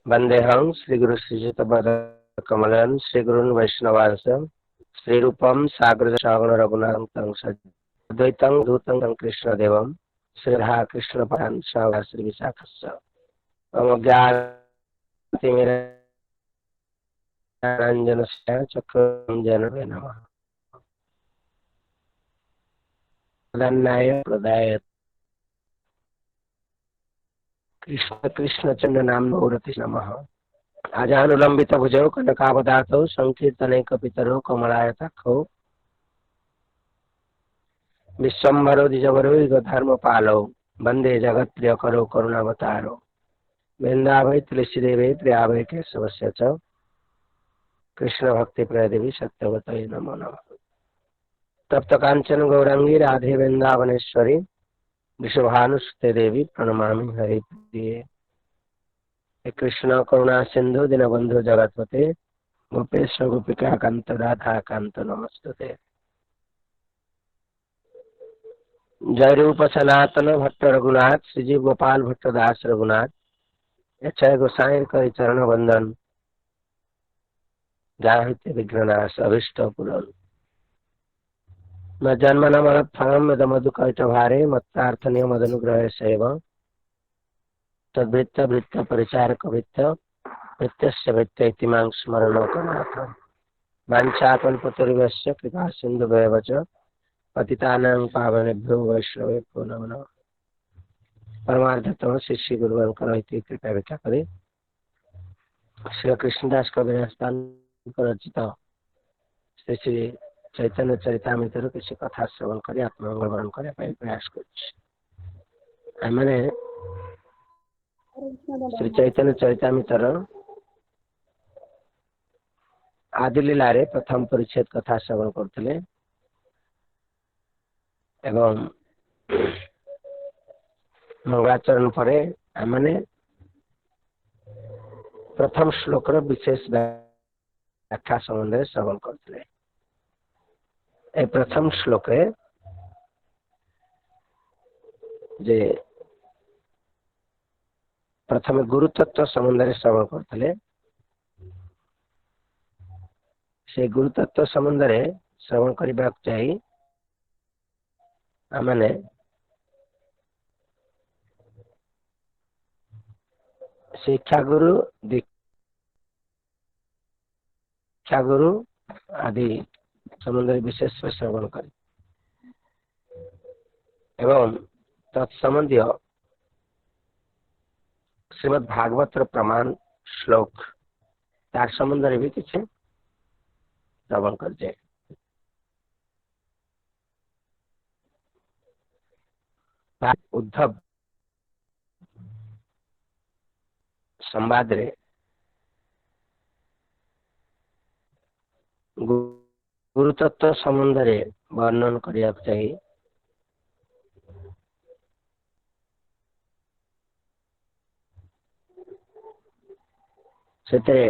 वन्देऽहं श्रीगुरु श्रीयुतपदकमलं श्रीगुरून् वैष्णवांस श्रीरूपं सागर रघुनाथं तं अद्वैतं दूतं कृष्णदेवं श्रीधा कृष्णपदां श्रीविशाखस्य मम ज्ञातिमिरञ्जनस्य चक्षुरञ्जनवे नमः। प्रदाय कृष्ण कृष्ण चंद्र नाम गौरति नमः। आजानुलंबित भुजौ कनकावदातौ संकीर्तनैक पितरौ कमलायताक्षौ विश्वम्भरो द्विजवरो युगधर्मपालौ वंदे जगत्प्रियकरौ करुणावतारौ। वृन्दावै तुलसीदेवे प्रियावै केशवस्य च कृष्ण भक्ति प्रदेवी सत्यवतये नमो नमः। तप्त कांचन गौरांगी राधे वृंदावनेश्वरी वृषभानुसुते देवी प्रणमामि हरिप्रिये। कृष्ण करुणा सिंधु दीनबंधु जगतपते गोपेश गोपिका कांत राधा कांत नमस्तुते। जय रूप सनातन भट्ट रघुनाथ श्रीजीव गोपाल भट्ट दास रघुनाथ जय गोसाई कर चरण बंदन जाहिते विघ्ननाश अभिष्ट पूरण। न जन्म न मरण फलम मदमधु कैट भारे मत्प्रार्थनीय मदनुग्रह सेव तद्वृत्त वृत्त परिचारक वृत्त वृत्तस्य वृत्त इति मां स्मरण कनाथ। वाञ्छाकल्पतरुभ्यश्च कृपा सिन्धुभ्येव च पतितानां पावनेभ्यो वैष्णवेभ्यो नमो नमः। परमार्थतः श्री श्री गुरुवंकर इति कृपया भिक्षा करे श्री कृष्णदास कविराजस्थान रचित श्री श्री चैतन्य चरितामृतर କିଛି କଥା ଶ୍ରବଣ କରି ଆତ୍ମମଙ୍ଗଳ ବରଣ କରିବା ପାଇଁ ପ୍ରୟାସ କରୁଛି। ଆମେମାନେ ଶ୍ରୀ ଚୈତନ୍ୟ ଚରିତାମୃତର ଆଦିଲୀଳାରେ ପ୍ରଥମ ପରିଚ୍ଛେଦ କଥା ଶ୍ରବଣ କରୁଥିଲେ ଏବଂ ମଙ୍ଗଳାଚରଣ ପରେ ଆମେମାନେ ପ୍ରଥମ ଶ୍ଲୋକର ବିଶେଷ ବ୍ୟାଖ୍ୟା ସମ୍ବନ୍ଧରେ ଶ୍ରବଣ କରୁଥିଲେ। ଏ ପ୍ରଥମ ଶ୍ଲୋକରେ ଯେ ପ୍ରଥମେ ଗୁରୁତତ୍ଵ ସମ୍ବନ୍ଧରେ ଶ୍ରବଣ କରୁଥିଲେ, ସେ ଗୁରୁତତ୍ଵ ସମ୍ବନ୍ଧରେ ଶ୍ରବଣ କରିବାକୁ ଯାଇ ଆମେମାନେ ଶିକ୍ଷାଗୁରୁ ଦୀକ୍ଷାଗୁରୁ ଆଦି ସମ୍ବନ୍ଧରେ ବିଶେଷ ଶ୍ରବଣ କରି ଏବଂ ତତ୍ସମ୍ବନ୍ଧୀୟ ଶ୍ରୀମଦ୍ ଭାଗବତର ପ୍ରମାଣ ଶ୍ଲୋକ ତାର ସମ୍ବନ୍ଧରେ ବି କିଛି ଶ୍ରବଣ କରିଯାଏ। ଉଦ୍ଧବ ସମ୍ବାଦରେ ଗୁରୁତତ୍ଵ ସମ୍ବନ୍ଧରେ ବର୍ଣ୍ଣନ କରିବାକୁ ଯାଇ ସେଥିରେ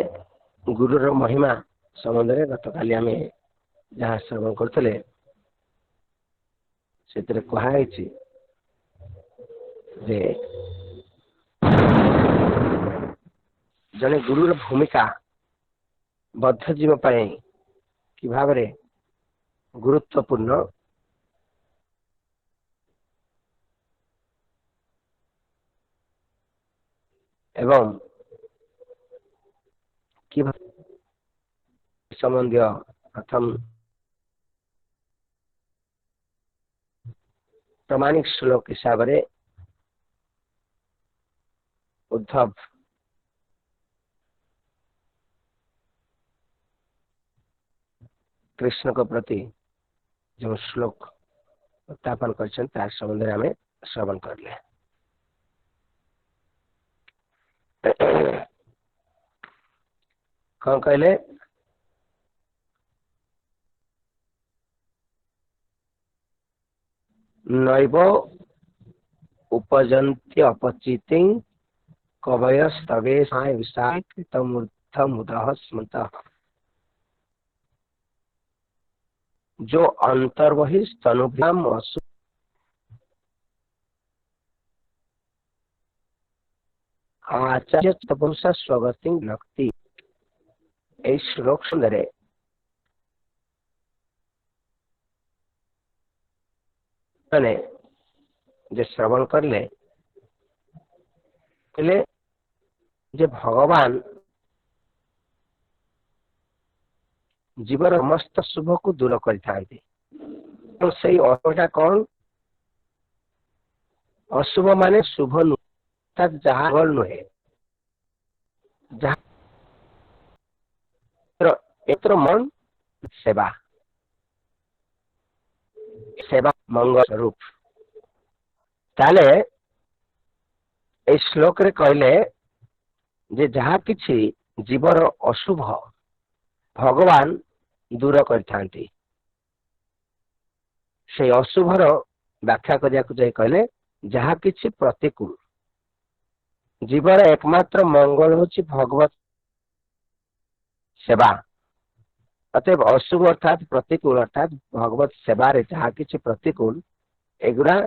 ଗୁରୁର ମହିମା ସମ୍ବନ୍ଧରେ ଗତକାଲି ଆମେ ଯାହା ଶ୍ରବଣ କରୁଥିଲେ ସେଥିରେ କୁହାହେଇଛି ଯେ ଜଣେ ଗୁରୁର ଭୂମିକା ବଦ୍ଧ ଜୀବ ପାଇଁ କି ଭାବରେ ଗୁରୁତ୍ୱପୂର୍ଣ୍ଣ, ଏବଂ କି ସମ୍ବନ୍ଧୀୟ ପ୍ରଥମ ପ୍ରମାଣିକ ଶ୍ଲୋକ ହିସାବରେ ଉଦ୍ଧବ କୃଷ୍ଣଙ୍କ ପ୍ରତି ଯେଉଁ ଶ୍ଲୋକ ଉତ୍ଥାପନ କରିଛନ୍ତି ତାର ସମ୍ବନ୍ଧରେ ଆମେ ଶ୍ରବଣ କରିଲେ। କଣ କହିଲେ? ନୈବ ଉପଜନ୍ତି ଅପଚିତିଂ କବୟ ସ୍ତବେ ବିଷାକୃତମୂର୍ଦ୍ଧମୁଦଃ ସ୍ମୃତଃ। जो अंतर्वहि स्तनुभ्याम असु ଆଚାର୍ଯ୍ୟ ତପସ୍ୟା ସ୍ୱଗତି ନକ୍ତି। ଏଇ ଶ୍ଲୋକ ସୁନ୍ଦରେ ମାନେ ଯେ ଶ୍ରବଣ କଲେ, କହିଲେ ଯେ ଭଗବାନ ଜୀବର ସମସ୍ତ ଶୁଭକୁ ଦୂର କରିଥାନ୍ତି। ସେଇ ଅଶୁଭଟା କଣ? ଅଶୁଭ ମାନେ ଶୁଭ ନୁହେଁ, ଅର୍ଥାତ୍ ଯାହା ଭଲ ନୁହେଁ, ଯାହା ଏତ୍ର ମନ ସେବା, ସେବା ମଙ୍ଗଳ ସ୍ୱରୂପ। ତାହେଲେ ଏଇ ଶ୍ଲୋକରେ କହିଲେ ଯେ ଯାହା କିଛି ଜୀବର ଅଶୁଭ ଭଗବାନ ଦୂର କରିଥାନ୍ତି। ସେଇ ଅଶୁଭର ବ୍ୟାଖ୍ୟା କରିବାକୁ ଯାଇ କହିଲେ ଯାହା କିଛି ପ୍ରତିକୂଳ, ଜୀବର ଏକମାତ୍ର ମଙ୍ଗଳ ହଉଛି ଭଗବତ ସେବା। ଅତଏବ ଅଶୁଭ ଅର୍ଥାତ୍ ପ୍ରତିକୂଳ, ଅର୍ଥାତ୍ ଭଗବତ ସେବାରେ ଯାହା କିଛି ପ୍ରତିକୂଳ, ଏଗୁଡ଼ା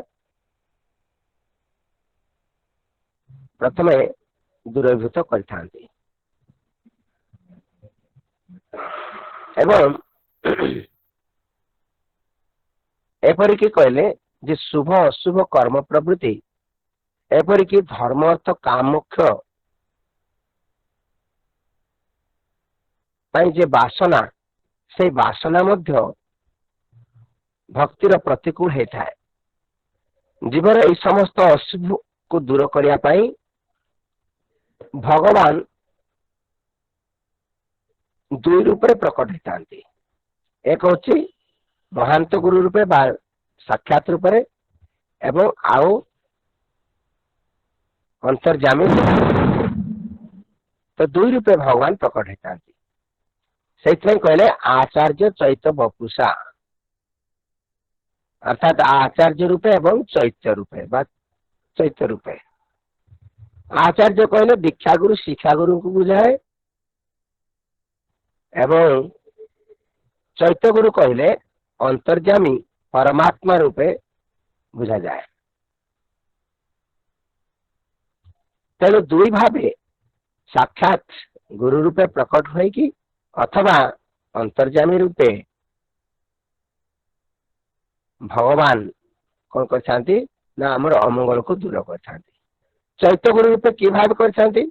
ପ୍ରଥମେ ଦୂରୀଭୂତ କରିଥାନ୍ତି। ଏବଂ ଏପରିକି କହିଲେ ଯେ ଶୁଭ ଅଶୁଭ କର୍ମ ପ୍ରବୃତ୍ତି, ଏପରିକି ଧର୍ମ ଅର୍ଥ କାମୋକ୍ଷ ପାଇଁ ଯେ ବାସନା, ସେଇ ବାସନା ମଧ୍ୟ ଭକ୍ତିର ପ୍ରତିକୂଳ ହେଇଥାଏ। ଜୀବର ଏଇ ସମସ୍ତ ଅଶୁଭକୁ ଦୂର କରିବା ପାଇଁ ଭଗବାନ ଦୁଇ ରୂପରେ ପ୍ରକଟ ହେଇଥାନ୍ତି। ଏକ ହଉଛି ମହାନ୍ତ ଗୁରୁ ରୂପେ ବା ସାକ୍ଷାତ ରୂପରେ, ଏବଂ ଆଉ ଅନ୍ତର୍ଯାମୀ। ତ ଦୁଇ ରୂପେ ଭଗବାନ ପ୍ରକଟ ହେଇଥାନ୍ତି। ସେଇଥିପାଇଁ କହିଲେ ଆଚାର୍ଯ୍ୟ ଚୈତ୍ୟ ବପୁଷା, ଅର୍ଥାତ୍ ଆଚାର୍ଯ୍ୟ ରୂପେ ଏବଂ ଚୈତ୍ୟ ରୂପେ ବା ଚୈତ୍ୟ ରୂପେ। ଆଚାର୍ଯ୍ୟ କହିଲେ ଦୀକ୍ଷାଗୁରୁ ଶିକ୍ଷାଗୁରୁଙ୍କୁ ବୁଝାଏ, ଏବଂ ଚୈତ୍ୟଗୁରୁ କହିଲେ ଅନ୍ତର୍ଯାମୀ ପରମାତ୍ମା ରୂପେ ବୁଝାଯାଏ। ତେଣୁ ଦୁଇ ଭାବେ ସାକ୍ଷାତ ଗୁରୁ ରୂପେ ପ୍ରକଟ ହୋଇକି ଅଥବା ଅନ୍ତର୍ଯାମୀ ରୂପେ ଭଗବାନ କଣ କରିଥାନ୍ତି ନା ଆମର ଅମଙ୍ଗଳକୁ ଦୂର କରିଥାନ୍ତି। ଚୈତ୍ୟ ଗୁରୁ ରୂପେ କି ଭାବେ କରିଥାନ୍ତି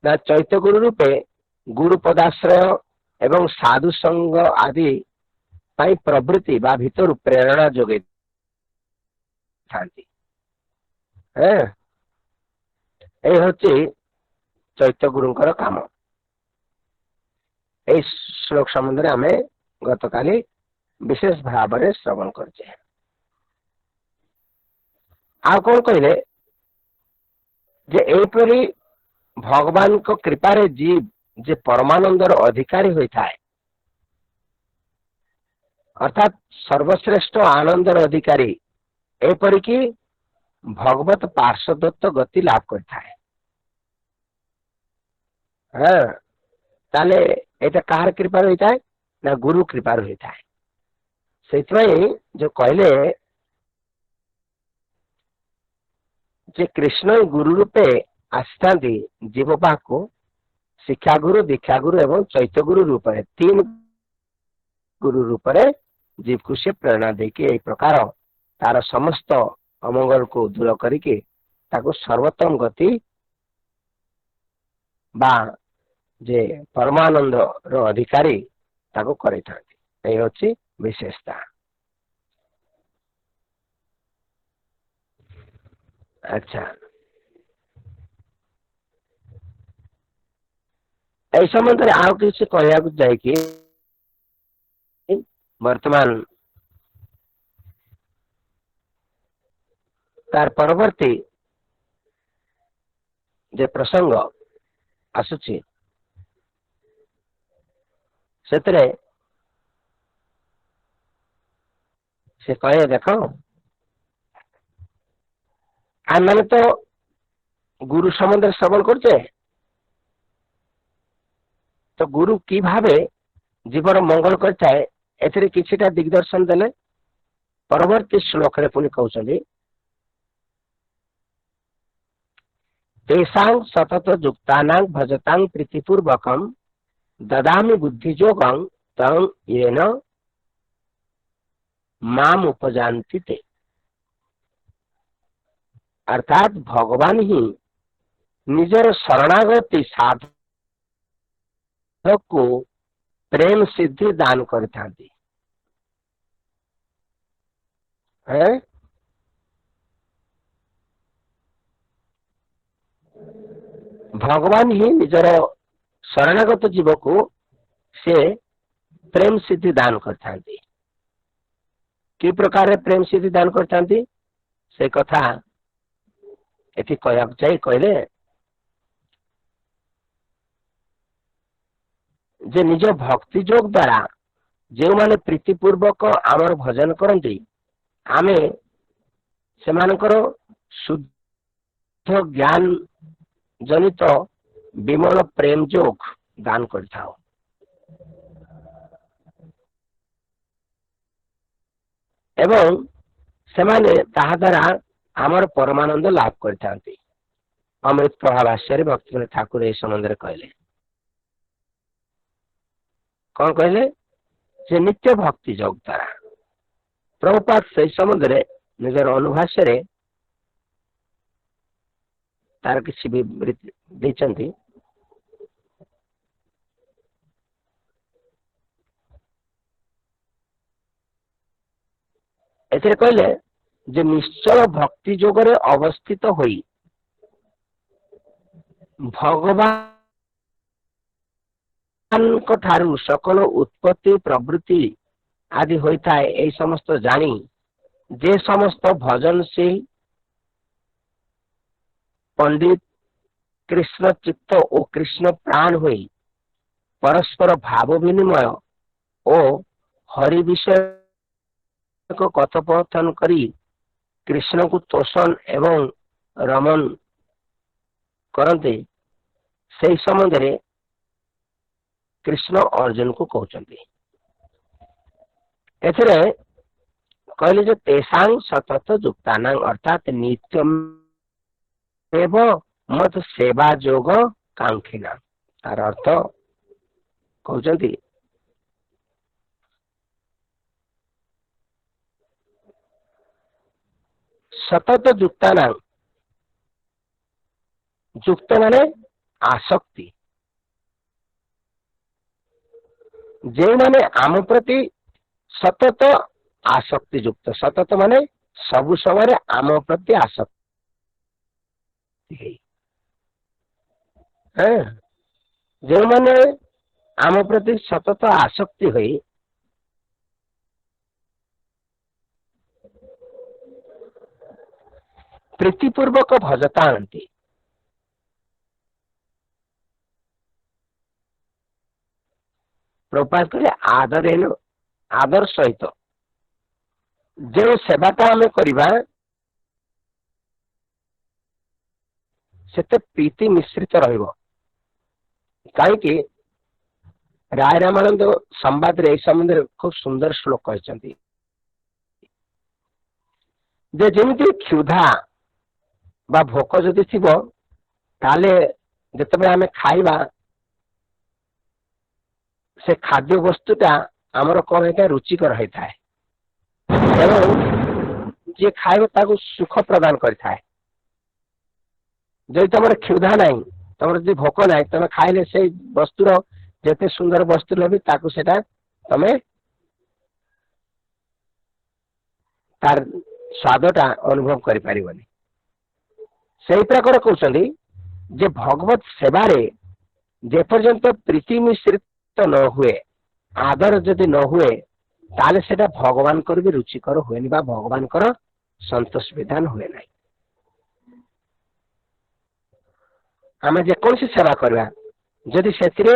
ନା ଚୈତ୍ୟ ଗୁରୁ ରୂପେ ଗୁରୁ ପଦାଶ୍ରୟ ଏବଂ ସାଧୁ ସଙ୍ଗ ଆଦି ପାଇଁ ପ୍ରବୃତ୍ତି ବା ଭିତରୁ ପ୍ରେରଣା ଯୋଗାଇ ଥାନ୍ତି। ଏଇ ହଉଛି ଚୈତ୍ୟ ଗୁରୁଙ୍କର କାମ। ଏଇ ଶ୍ଲୋକ ସମ୍ବନ୍ଧରେ ଆମେ ଗତକାଲି ବିଶେଷ ଭାବରେ ଶ୍ରବଣ କରିଛେ। ଆଉ କଣ କହିଲେ ଯେ ଏହିପରି ଭଗବାନଙ୍କ କୃପାରେ ଜୀବ ଯେ ପରମାନନ୍ଦର ଅଧିକାରୀ ହୋଇଥାଏ, ଅର୍ଥାତ୍ ସର୍ବଶ୍ରେଷ୍ଠ ଆନନ୍ଦର ଅଧିକାରୀ, ଏପରିକି ଭଗବତ ପାର୍ଶ୍ୱଦତ୍ତ ଗତି ଲାଭ କରିଥାଏ। ହଁ, ତାହେଲେ ଏଇଟା କାହାର କୃପାରୁ ହେଇଥାଏ ନା ଗୁରୁ କୃପାରୁ ହେଇଥାଏ। ସେଇଥିପାଇଁ ଯୋଉ କହିଲେ ଯେ କୃଷ୍ଣ ଗୁରୁ ରୂପେ ଆସିଥାନ୍ତି ଜୀବ ପାଖକୁ, ଶିକ୍ଷାଗୁରୁ, ଦୀକ୍ଷାଗୁରୁ ଏବଂ ଚୈତ୍ୟଗୁରୁ ରୂପରେ, ତିନି ଗୁରୁ ରୂପରେ ଜୀବକୁ ସେ ପ୍ରେରଣା ଦେଇକି ଏଇ ପ୍ରକାର ତାର ସମସ୍ତ ଅମଙ୍ଗଳକୁ ଦୂର କରିକି ତାକୁ ସର୍ବୋତ୍ତମ ଗତି ବା ଯେ ପରମାନନ୍ଦର ଅଧିକାରୀ ତାକୁ କରିଥାନ୍ତି। ଏଇ ହଉଛି ବିଶେଷତା। ଆଚ୍ଛା, ଏଇ ସମ୍ବନ୍ଧରେ ଆଉ କିଛି କହିବାକୁ ଯାଇକି ବର୍ତ୍ତମାନ ତାର ପରବର୍ତ୍ତୀ ଯେ ପ୍ରସଙ୍ଗ ଆସୁଛି ସେଥିରେ ସେ କହେ, ଦେଖ ଆମେମାନେ ତ ଗୁରୁ ସମ୍ବନ୍ଧରେ ଶ୍ରବଣ କରୁଛେ, ତ ଗୁରୁ କି ଭାବେ ଜୀବର ମଙ୍ଗଳ କରିଥାଏ ଏଥିରେ କିଛିଟା ଦିଗଦର୍ଶନ ଦେଲେ। ପରବର୍ତ୍ତୀ ଶ୍ଲୋକରେ ପୁଣି କହୁଛନ୍ତି ତେଷାଂ ସତତ ଯୁକ୍ତାନାଂ ଭଜତାଂ ପ୍ରୀତିପୂର୍ବକಂ ଦଦାମି ବୁଦ୍ଧିଯୋଗଂ ତଂ ୟେନ ମାମ ଉପଯାନ୍ତି ତେ। ଅର୍ଥାତ୍ ଭଗବାନ ହିଁ ନିଜର ଶରଣାଗତି ସାଧକକୁ ପ୍ରେମ ସିଦ୍ଧି ଦାନ କରିଥାନ୍ତି। ଭଗବାନ ହିଁ ନିଜର ଶରଣାଗତ ଜୀବକୁ ସେ ପ୍ରେମ ସିଦ୍ଧି ଦାନ କରିଥାନ୍ତି। କି ପ୍ରକାରରେ ପ୍ରେମ ସିଦ୍ଧି ଦାନ କରିଥାନ୍ତି, ସେ କଥା ଏଠି କହିବାକୁ ଯାଇ କହିଲେ ଯେ ନିଜ ଭକ୍ତି ଯୋଗ ଦ୍ୱାରା ଯେଉଁମାନେ ପ୍ରୀତିପୂର୍ବକ ଆମର ଭଜନ କରନ୍ତି, ଆମେ ସେମାନଙ୍କର ଶୁଦ୍ଧ ଜ୍ଞାନ ଜନିତ ବିମଳ ପ୍ରେମ ଯୋଗ ଦାନ କରିଥାଉ। ଏବଂ ସେମାନେ ତାହା ଦ୍ୱାରା ଆମର ପରମାନନ୍ଦ ଲାଭ କରିଥାନ୍ତି। ଅମୃତ ପ୍ରଭା ଭାଷ୍ୟରେ ଭକ୍ତିବିନୋଦ ଠାକୁର ଏହି ସମ୍ବନ୍ଧରେ କହିଲେ। କଣ କହିଲେ? ଯେ ନିତ୍ୟ ଭକ୍ତି ଯୋଗ ଦ୍ୱାରା। ପ୍ରଭୁପାଦ ସେଇ ସମ୍ବନ୍ଧରେ ନିଜର ଅନୁଭାଷ୍ୟରେ ତାର କିଛି ବିବୃତି ଦେଇଛନ୍ତି। ଏଥିରେ କହିଲେ ଯେ ନିଶ୍ଚଳ ଭକ୍ତି ଯୋଗରେ ଅବସ୍ଥିତ ହୋଇ ଭଗବାନଙ୍କ ଠାରୁ ସକଳ ଉତ୍ପତ୍ତି ପ୍ରବୃତ୍ତି ଆଦି ହୋଇଥାଏ, ଏହି ସମସ୍ତ ଜାଣି ଯେ ସମସ୍ତ ଭଜନଶୀଳ ପଣ୍ଡିତ କୃଷ୍ଣ ଚିତ୍ତ ଓ କୃଷ୍ଣ ପ୍ରାଣ ହୋଇ ପରସ୍ପର ଭାବ ବିନିମୟ ଓ ହରି ବିଷୟ କଥୋପକଥନ କରି କୃଷ୍ଣଙ୍କୁ ତୋଷଣ ଏବଂ ରମଣ କରନ୍ତି, ସେହି ସମ୍ବନ୍ଧରେ କୃଷ୍ଣ ଅର୍ଜୁନକୁ କହୁଛନ୍ତି। ଏଥିରେ କହିଲେ ଯେ ତେଷାଂ ସତତ ଯୁକ୍ତାନାଂ, ଅର୍ଥାତ୍ ନିତ୍ୟମେବ ମତ ସେବା ଯୋଗ କାଙ୍କ୍ଷିଣା। ତାର ଅର୍ଥ କହୁଛନ୍ତି ସତତ ଯୁକ୍ତାନାଂ, ଯୁକ୍ତ ମାନେ ଆସକ୍ତି, ଯେଉଁମାନେ ଆମ ପ୍ରତି ସତତ ଆସକ୍ତି ଯୁକ୍ତ, ସତତ ମାନେ ସବୁ ସମୟରେ ଆମ ପ୍ରତି ଆସକ୍ତି ହେଇ, ଯେଉଁମାନେ ଆମ ପ୍ରତି ସତତ ଆସକ୍ତି ହୋଇ ପ୍ରୀତିପୂର୍ବକ ଭଜତା ଆଣନ୍ତି। ପ୍ରଭୁପାଦ କହିଲେ ଆଦରେଣ, ଆଦର ସହିତ ଯେଉଁ ସେବାଟା ଆମେ କରିବା ସେତେ ପ୍ରୀତି ମିଶ୍ରିତ ରହିବ। କାହିଁକି ରାୟ ରାମାନନ୍ଦ ସମ୍ବାଦରେ ଏହି ସମ୍ବନ୍ଧରେ ଖୁବ ସୁନ୍ଦର ଶ୍ଲୋକ କହିଛନ୍ତି ଯେ ଯେମିତି କ୍ଷୁଧା ବା ଭୋକ ଯଦି ଥିବ, ତାହେଲେ ଯେତେବେଳେ ଆମେ ଖାଇବା ସେ ଖାଦ୍ୟ ବସ୍ତୁଟା ଆମର କଣ ହେଇଥାଏ, ରୁଚିକର ହେଇଥାଏ ଏବଂ ଯିଏ ଖାଇବ ତାକୁ ସୁଖ ପ୍ରଦାନ କରିଥାଏ। ଯଦି ତମର କ୍ଷୁଧା ନାହିଁ, ତମର ଯଦି ଭୋକ ନାହିଁ, ତମେ ଖାଇଲେ ସେଇ ବସ୍ତୁର ଯେତେ ସୁନ୍ଦର ବସ୍ତୁ ହେଲେ ବି ତାକୁ ସେଟା ତମେ ତାର ସ୍ୱାଦଟା ଅନୁଭବ କରିପାରିବନି। ସେଇ ପ୍ରକାର କହୁଛନ୍ତି ଯେ ଭଗବତ ସେବାରେ ଯେପର୍ଯ୍ୟନ୍ତ ପ୍ରୀତି ମିଶ୍ରିତ ନ ହୁଏ, ଆଦର ଯଦି ନ ହୁଏ, ତାହେଲେ ସେଟା ଭଗବାନଙ୍କର ବି ରୁଚିକର ହୁଏନି ବା ଭଗବାନଙ୍କର ସନ୍ତୋଷ ବିଧାନ ହୁଏ ନାହିଁ। ଆମେ ଯେକୌଣସି ସେବା କରିବା ଯଦି ସେଥିରେ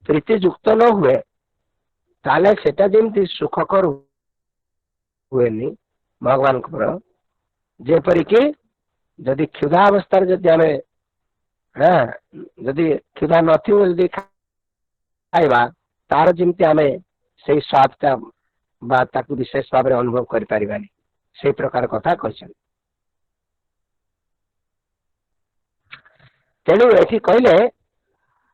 ପ୍ରୀତି ଯୁକ୍ତ ନ ହୁଏ, ତାହେଲେ ସେଟା ଯେମିତି ସୁଖକର ହୁଏନି ଭଗବାନଙ୍କର। ଯେପରିକି ଯଦି କ୍ଷୁଧା ଅବସ୍ଥାରେ ଯଦି ଆମେ ଯଦି କ୍ଷୁଧା ନଥିବ ଯଦି ଖାଇବା, ତାର ଯେମିତି ଆମେ ସେଇ ସ୍ୱାଦଟା ବା ତାକୁ ବିଶେଷ ଭାବରେ ଅନୁଭବ କରିପାରିବାନି, ସେଇ ପ୍ରକାର କଥା କହିଛନ୍ତି। ତେଣୁ ଏଠି କହିଲେ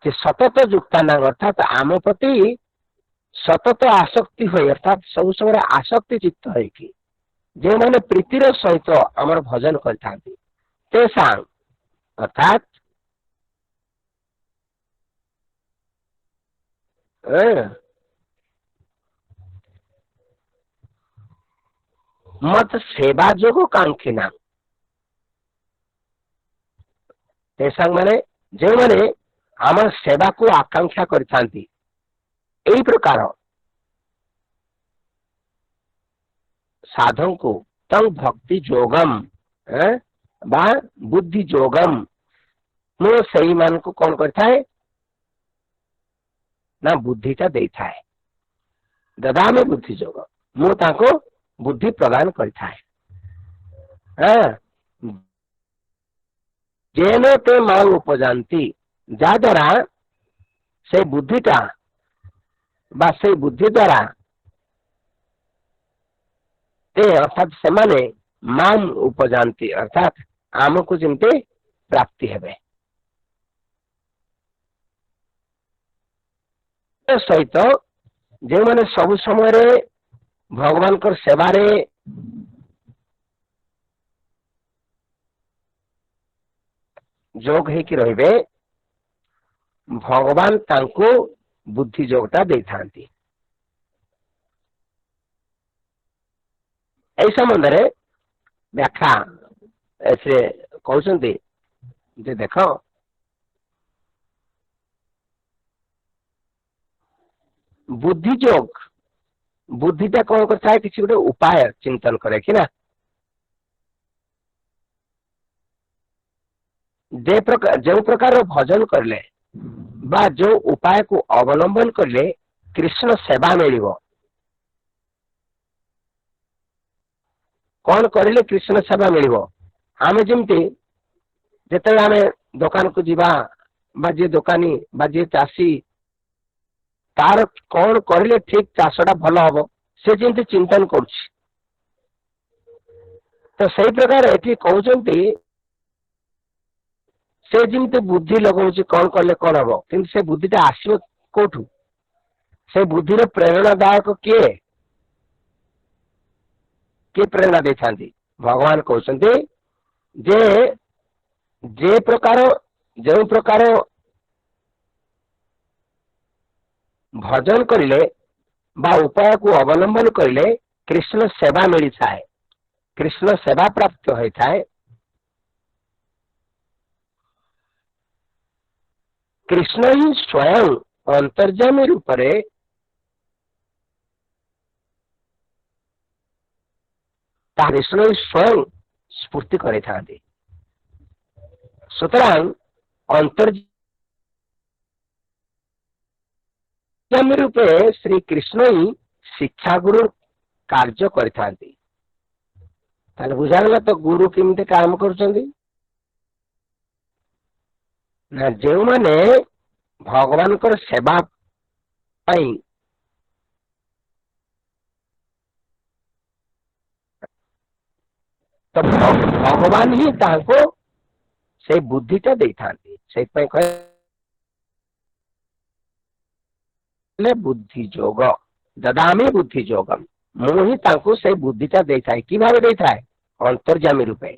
ଯେ ସତତ ଯୁକ୍ତାନାଂ, ଅର୍ଥାତ୍ ଆମ ପ୍ରତି ସତତ ଆସକ୍ତି ହୋଇ, ଅର୍ଥାତ୍ ସବୁ ସମୟରେ ଆସକ୍ତି ଚିତ୍ତ ହେଇକି ଯେଉଁମାନେ ପ୍ରୀତିର ସହିତ ଆମର ଭଜନ କରିଥାନ୍ତି, ତେଷାଂ ଅର୍ଥାତ୍ ମତ ସେବା ଯୋଗ କାଙ୍କ୍ଷିନା। ତେଷାଂ ମାନେ ଯେଉଁମାନେ ଆମର ସେବାକୁ ଆକାଂକ୍ଷା କରିଥାନ୍ତି, ଏଇ ପ୍ରକାର ସାଧୁଙ୍କୁ ତଂ ଭକ୍ତି ଯୋଗମ ବା ବୁଦ୍ଧି ଯୋଗମ, ମୁଁ ସେଇମାନଙ୍କୁ କଣ କରିଥାଏ ନା ବୁଦ୍ଧିଟା ଦେଇଥାଏ। ଦଦାମି ବୁଦ୍ଧି ଯୋଗ, ମୁଁ ତାଙ୍କୁ ବୁଦ୍ଧି ପ୍ରଦାନ କରିଥାଏ। ଯେନ ତେ ମାଂ ଉପଯାନ୍ତି, ଯାହାଦ୍ୱାରା ସେ ବୁଦ୍ଧିଟା ବା ସେଇ ବୁଦ୍ଧି ଦ୍ୱାରା ତେ ଅର୍ଥାତ୍ ସେମାନେ ମାଂ ଉପଯାନ୍ତି, ଅର୍ଥାତ୍ ଆମକୁ ଯେମିତି ପ୍ରାପ୍ତି ହେବେ। ସହିତ ଯେଉଁମାନେ ସବୁ ସମୟରେ ଭଗବାନଙ୍କର ସେବାରେ ଯୋଗ ହେଇକି ରହିବେ, ଭଗବାନ ତାଙ୍କୁ ବୁଦ୍ଧି ଯୋଗଟା ଦେଇଥାନ୍ତି। ଏଇ ସମ୍ବନ୍ଧରେ ବ୍ୟାଖ୍ୟା ଏଥିରେ କହୁଛନ୍ତି ଯେ ଦେଖ, ବୁଦ୍ଧି ଯୋଗ, ବୁଦ୍ଧିଟା କଣ କରିଥାଏ, କିଛି ଗୋଟେ ଉପାୟ ଚିନ୍ତନ କରେ କି ନା, ଯେଉଁ ପ୍ରକାରର ଭଜନ କରିଲେ ବା ଯୋଉ ଉପାୟକୁ ଅବଲମ୍ବନ କଲେ କୃଷ୍ଣ ସେବା ମିଳିବ, କଣ କରିଲେ କୃଷ୍ଣ ସେବା ମିଳିବ। ଆମେ ଯେମିତି ଯେତେବେଳେ ଆମେ ଦୋକାନକୁ ଯିବା ବା ଯିଏ ଦୋକାନୀ ବା ଯିଏ ଚାଷୀ, ତାର କଣ କରିଲେ ଠିକ ଚାଷଟା ଭଲ ହବ ସେ ଯେମିତି ଚିନ୍ତନ କରୁଛି, ତ ସେଇ ପ୍ରକାର ଏଠି କହୁଛନ୍ତି ସେ ଯେମିତି ବୁଦ୍ଧି ଲଗାଉଛି କଣ କଲେ କଣ ହବ, କିନ୍ତୁ ସେ ବୁଦ୍ଧିଟା ଆସିବ କୋଉଠୁ, ସେ ବୁଦ୍ଧିର ପ୍ରେରଣାଦାୟକ କିଏ, କିଏ ପ୍ରେରଣା ଦେଇଥାନ୍ତି? ଭଗବାନ କହୁଛନ୍ତି ଯେ ଯେ ପ୍ରକାର ଯେଉଁ ପ୍ରକାର ଭଜନ କରିଲେ ବା ଉପାୟକୁ ଅବଲମ୍ବନ କରିଲେ କୃଷ୍ଣ ସେବା ମିଳିଥାଏ, କୃଷ୍ଣ ସେବା ପ୍ରାପ୍ତ ହୋଇଥାଏ, କୃଷ୍ଣ ହିଁ ସ୍ୱୟଂ ଅନ୍ତର୍ଯାମୀ ରୂପରେ କୃଷ୍ଣ ହିଁ ସ୍ୱୟଂ ସ୍ଫୂର୍ତ୍ତି କରିଥାନ୍ତି। ସୁତରାଂ ଅନ୍ତର୍ଯାମୀ ରୂପେ ଶ୍ରୀ କୃଷ୍ଣ ହିଁ ଶିକ୍ଷାଗୁରୁ କାର୍ଯ୍ୟ କରିଥାନ୍ତି। ତାହେଲେ ବୁଝାଗଲା ତ ଗୁରୁ କେମିତି କାମ କରୁଛନ୍ତି ନା, ଯେଉଁମାନେ ଭଗବାନଙ୍କର ସେବା ପାଇଁ ତ ଭଗବାନ ହିଁ ତାଙ୍କୁ ସେଇ ବୁଦ୍ଧିଟା ଦେଇଥାନ୍ତି। ସେଇଥିପାଇଁ କହିଲେ ବୁଦ୍ଧି ଯୋଗ, ଦଦାମି ବୁଦ୍ଧି ଯୋଗମ, ମୁଁ ହିଁ ତାଙ୍କୁ ସେଇ ବୁଦ୍ଧିଟା ଦେଇଥାଏ। କି ଭାବେ ଦେଇଥାଏ? ଅନ୍ତର୍ଯାମୀ ରୂପେ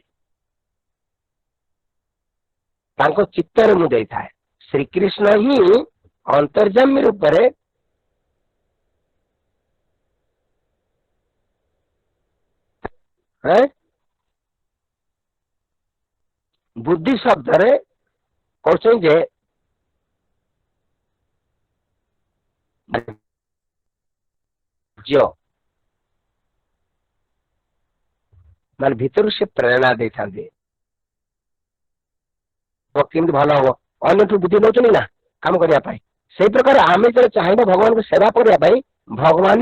ତାଙ୍କ ଚିତ୍ତରେ ମୁଁ ଦେଇଥାଏ। ଶ୍ରୀକୃଷ୍ଣ ହିଁ ଅନ୍ତର୍ଯାମୀ ରୂପରେ ବୁଦ୍ଧି ଶବ୍ଦରେ କହୁଛନ୍ତି ଯେ ମାନେ ଭିତରୁ ସେ ପ୍ରେରଣା ଦେଇଥାନ୍ତି, କେମିତି ଭଲ ହବ, ଅନ୍ୟଠୁ ବୁଦ୍ଧି ନେଉଛନ୍ତି ନା କାମ କରିବା ପାଇଁ। ସେଇ ପ୍ରକାର ଆମେ ଯେତେବେଳେ ଚାହିଁବା ଭଗବାନଙ୍କୁ ସେବା କରିବା ପାଇଁ, ଭଗବାନ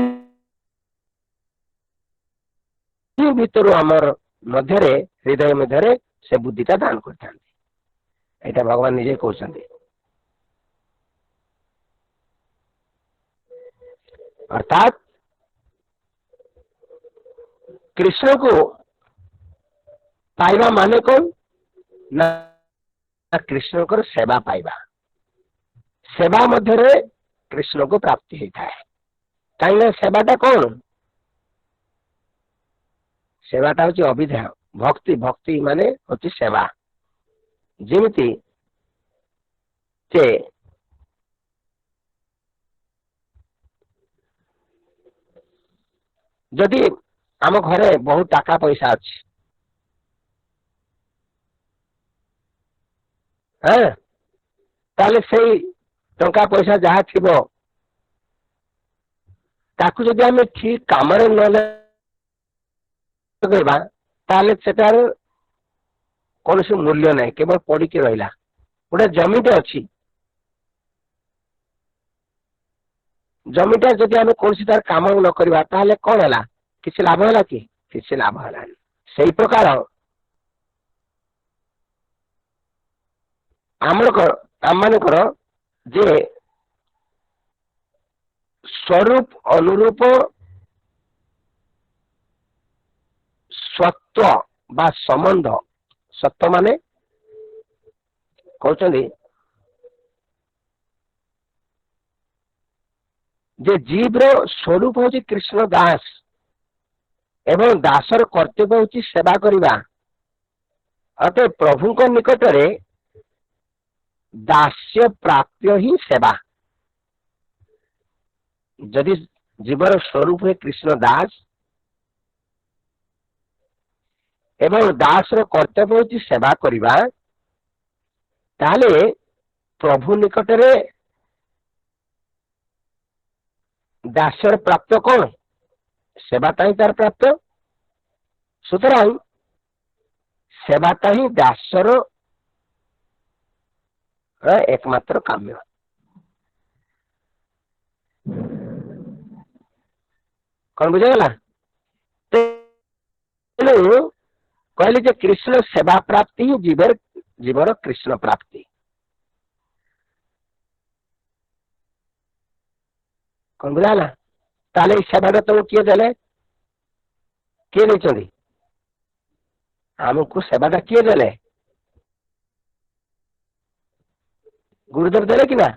ଭିତରୁ ଆମର ମଧ୍ୟରେ ହୃଦୟ ମଧ୍ୟରେ ସେ ବୁଦ୍ଧିଟା ଦାନ କରିଥାନ୍ତି। ଏଇଟା ଭଗବାନ ନିଜେ କହୁଛନ୍ତି। ଅର୍ଥାତ୍ କୃଷ୍ଣକୁ ପାଇବା ମାନେ କଣ ନା କୃଷ୍ଣଙ୍କର ସେବା ପାଇବା। ସେବା ମଧ୍ୟରେ କୃଷ୍ଣକୁ ପ୍ରାପ୍ତି ହେଇଥାଏ। କାହିଁକିନା ସେବାଟା କଣ? ସେବାଟା ହଉଛି ଅବିଧେୟ ଭକ୍ତି। ଭକ୍ତି ମାନେ ହଉଛି ସେବା। ଯେମିତି ଯେ ଯଦି ଆମ ଘରେ ବହୁତ ଟଙ୍କା ପଇସା ଅଛି, ହଁ, ତାହେଲେ ସେଇ ଟଙ୍କା ପଇସା ଯାହା ଥିବ ତାକୁ ଯଦି ଆମେ ଠିକ କାମରେ ନ ଲଗେଇବା, ତାହେଲେ ସେଟାର କୌଣସି ମୂଲ୍ୟ ନାହିଁ, କେବଳ ପଡିକି ରହିଲା। ଗୋଟେ ଜମିଟେ ଅଛି, ଜମିଟା ଯଦି ଆମେ କୌଣସି ତାର କାମ ନ କରିବା, ତାହେଲେ କଣ ହେଲା? କିଛି ଲାଭ ହେଲା କି? କିଛି ଲାଭ ହେଲାନି। ସେଇ ପ୍ରକାର ଆମର ଆମମାନଙ୍କର ଯେ ସ୍ୱରୂପ ଅନୁରୂପ ସତ୍ୱ ବା ସମ୍ବନ୍ଧ। ସତ୍ୱ ମାନେ କହୁଛନ୍ତି ଯେ ଜୀବର ସ୍ୱରୂପ ହଉଛି କୃଷ୍ଣ ଦାସ ଏବଂ ଦାସର କର୍ତ୍ତବ୍ୟ ହଉଛି ସେବା କରିବା। ଅତଏବ ପ୍ରଭୁଙ୍କ ନିକଟରେ ଦାସ୍ୟ ପ୍ରାପ୍ୟ ହିଁ ସେବା। ଯଦି ଜୀବର ସ୍ୱରୂପ ହୁଏ କୃଷ୍ଣ ଦାସ ଏବଂ ଦାସର କର୍ତ୍ତବ୍ୟ ହଉଛି ସେବା କରିବା, ତାହେଲେ ପ୍ରଭୁ ନିକଟରେ ଦାସର ପ୍ରାପ୍ୟ କଣ? ସେବାଟା ହିଁ ତାର ପ୍ରାପ୍ୟ। ସୁତରାଂ ସେବାଟା ହିଁ ଦାସର ଏକମାତ୍ର କାମ୍ୟ। କଣ ବୁଝାଗଲା? ତେଣୁ କହିଲେ ଯେ କୃଷ୍ଣ ସେବା ପ୍ରାପ୍ତି ହିଁ ଜୀବର କୃଷ୍ଣ ପ୍ରାପ୍ତି। କଣ ବୁଝାଗଲା? ତାହେଲେ ଏଇ ସେବାଟା ତମକୁ କିଏ ଦେଲେ? କିଏ ଦେଇଛନ୍ତି ଆମକୁ ସେବାଟା? କିଏ ଦେଲେ? ଗୁରୁଦେବ ଦେଲେ କି ନା?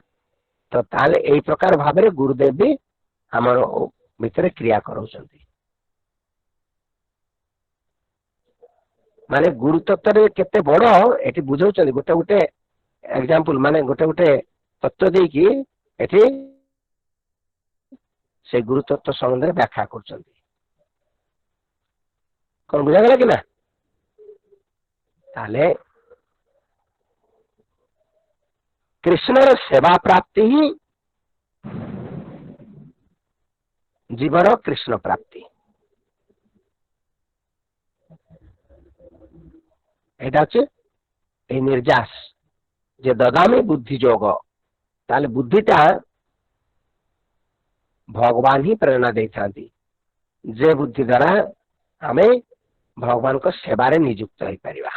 ତ ତାହେଲେ ଏଇ ପ୍ରକାର ଭାବରେ ଗୁରୁଦେବ ବି ଆମର ଭିତରେ କ୍ରିୟା କରାଉଛନ୍ତି। ମାନେ ଗୁରୁତତ୍ଵରେ କେତେ ବଡ ଏଠି ବୁଝାଉଛନ୍ତି। ଗୋଟେ ଗୋଟେ ଏକ୍ଜାମ୍ପଲ, ମାନେ ଗୋଟେ ଗୋଟେ ତତ୍ଵ ଦେଇକି ଏଠି ସେ ଗୁରୁତତ୍ଵ ସମ୍ବନ୍ଧରେ ବ୍ୟାଖ୍ୟା କରୁଛନ୍ତି। କଣ ବୁଝାଗଲା କି ନା? ତାହେଲେ କୃଷ୍ଣର ସେବା ପ୍ରାପ୍ତି ହିଁ ଜୀବର କୃଷ୍ଣ ପ୍ରାପ୍ତି। ଏଇଟା ହଉଛି ଏଇ ନିର୍ଯାସ ଯେ ଦଦାମି ବୁଦ୍ଧି ଯୋଗ। ତାହେଲେ ବୁଦ୍ଧିଟା ଭଗବାନ ହିଁ ପ୍ରେରଣା ଦେଇଥାନ୍ତି, ଯେ ବୁଦ୍ଧି ଦ୍ଵାରା ଆମେ ଭଗବାନଙ୍କ ସେବାରେ ନିଯୁକ୍ତ ହେଇପାରିବା।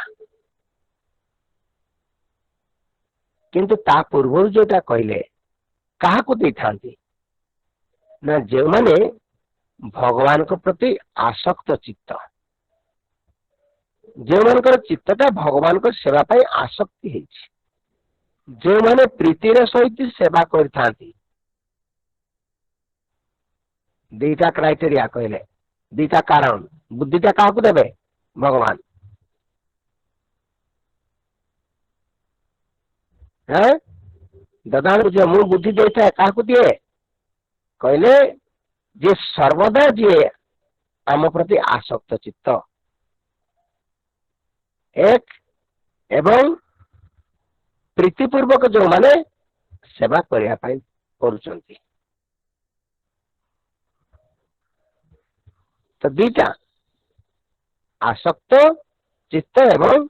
କିନ୍ତୁ ତା ପୂର୍ବରୁ ଯୋଉଟା କହିଲେ, କାହାକୁ ଦେଇଥାନ୍ତି ନା ଯେଉଁମାନେ ଭଗବାନଙ୍କ ପ୍ରତି ଆସକ୍ତ ଚିତ୍ତ, ଯେଉଁମାନଙ୍କର ଚିତ୍ତଟା ଭଗବାନଙ୍କ ସେବା ପାଇଁ ଆସକ୍ତି ହେଇଛି, ଯେଉଁମାନେ ପ୍ରୀତିର ସହିତ ସେବା କରିଥାନ୍ତି। ଦିଟା କ୍ରାଇଟେରିଆ କହିଲେ, ଦିଟା କାରଣ। ବୁଦ୍ଧିଟା କାହାକୁ ଦେବେ ଭଗବାନ? ହଁ, ଦାଦା, ମୁଁ ବୁଦ୍ଧି ଦେଇଥାଏ, କାହାକୁ ଦିଏ? କହିଲେ ଯେ ସର୍ବଦା ଯିଏ ଆମ ପ୍ରତି ଆସକ୍ତ ଚିତ୍ତ ଏକ, ଏବଂ ପ୍ରୀତିପୂର୍ବକ ଯୋଉମାନେ ସେବା କରିବା ପାଇଁ କରୁଛନ୍ତି। ତ ଦିଟା, ଆସକ୍ତ ଚିତ୍ତ ଏବଂ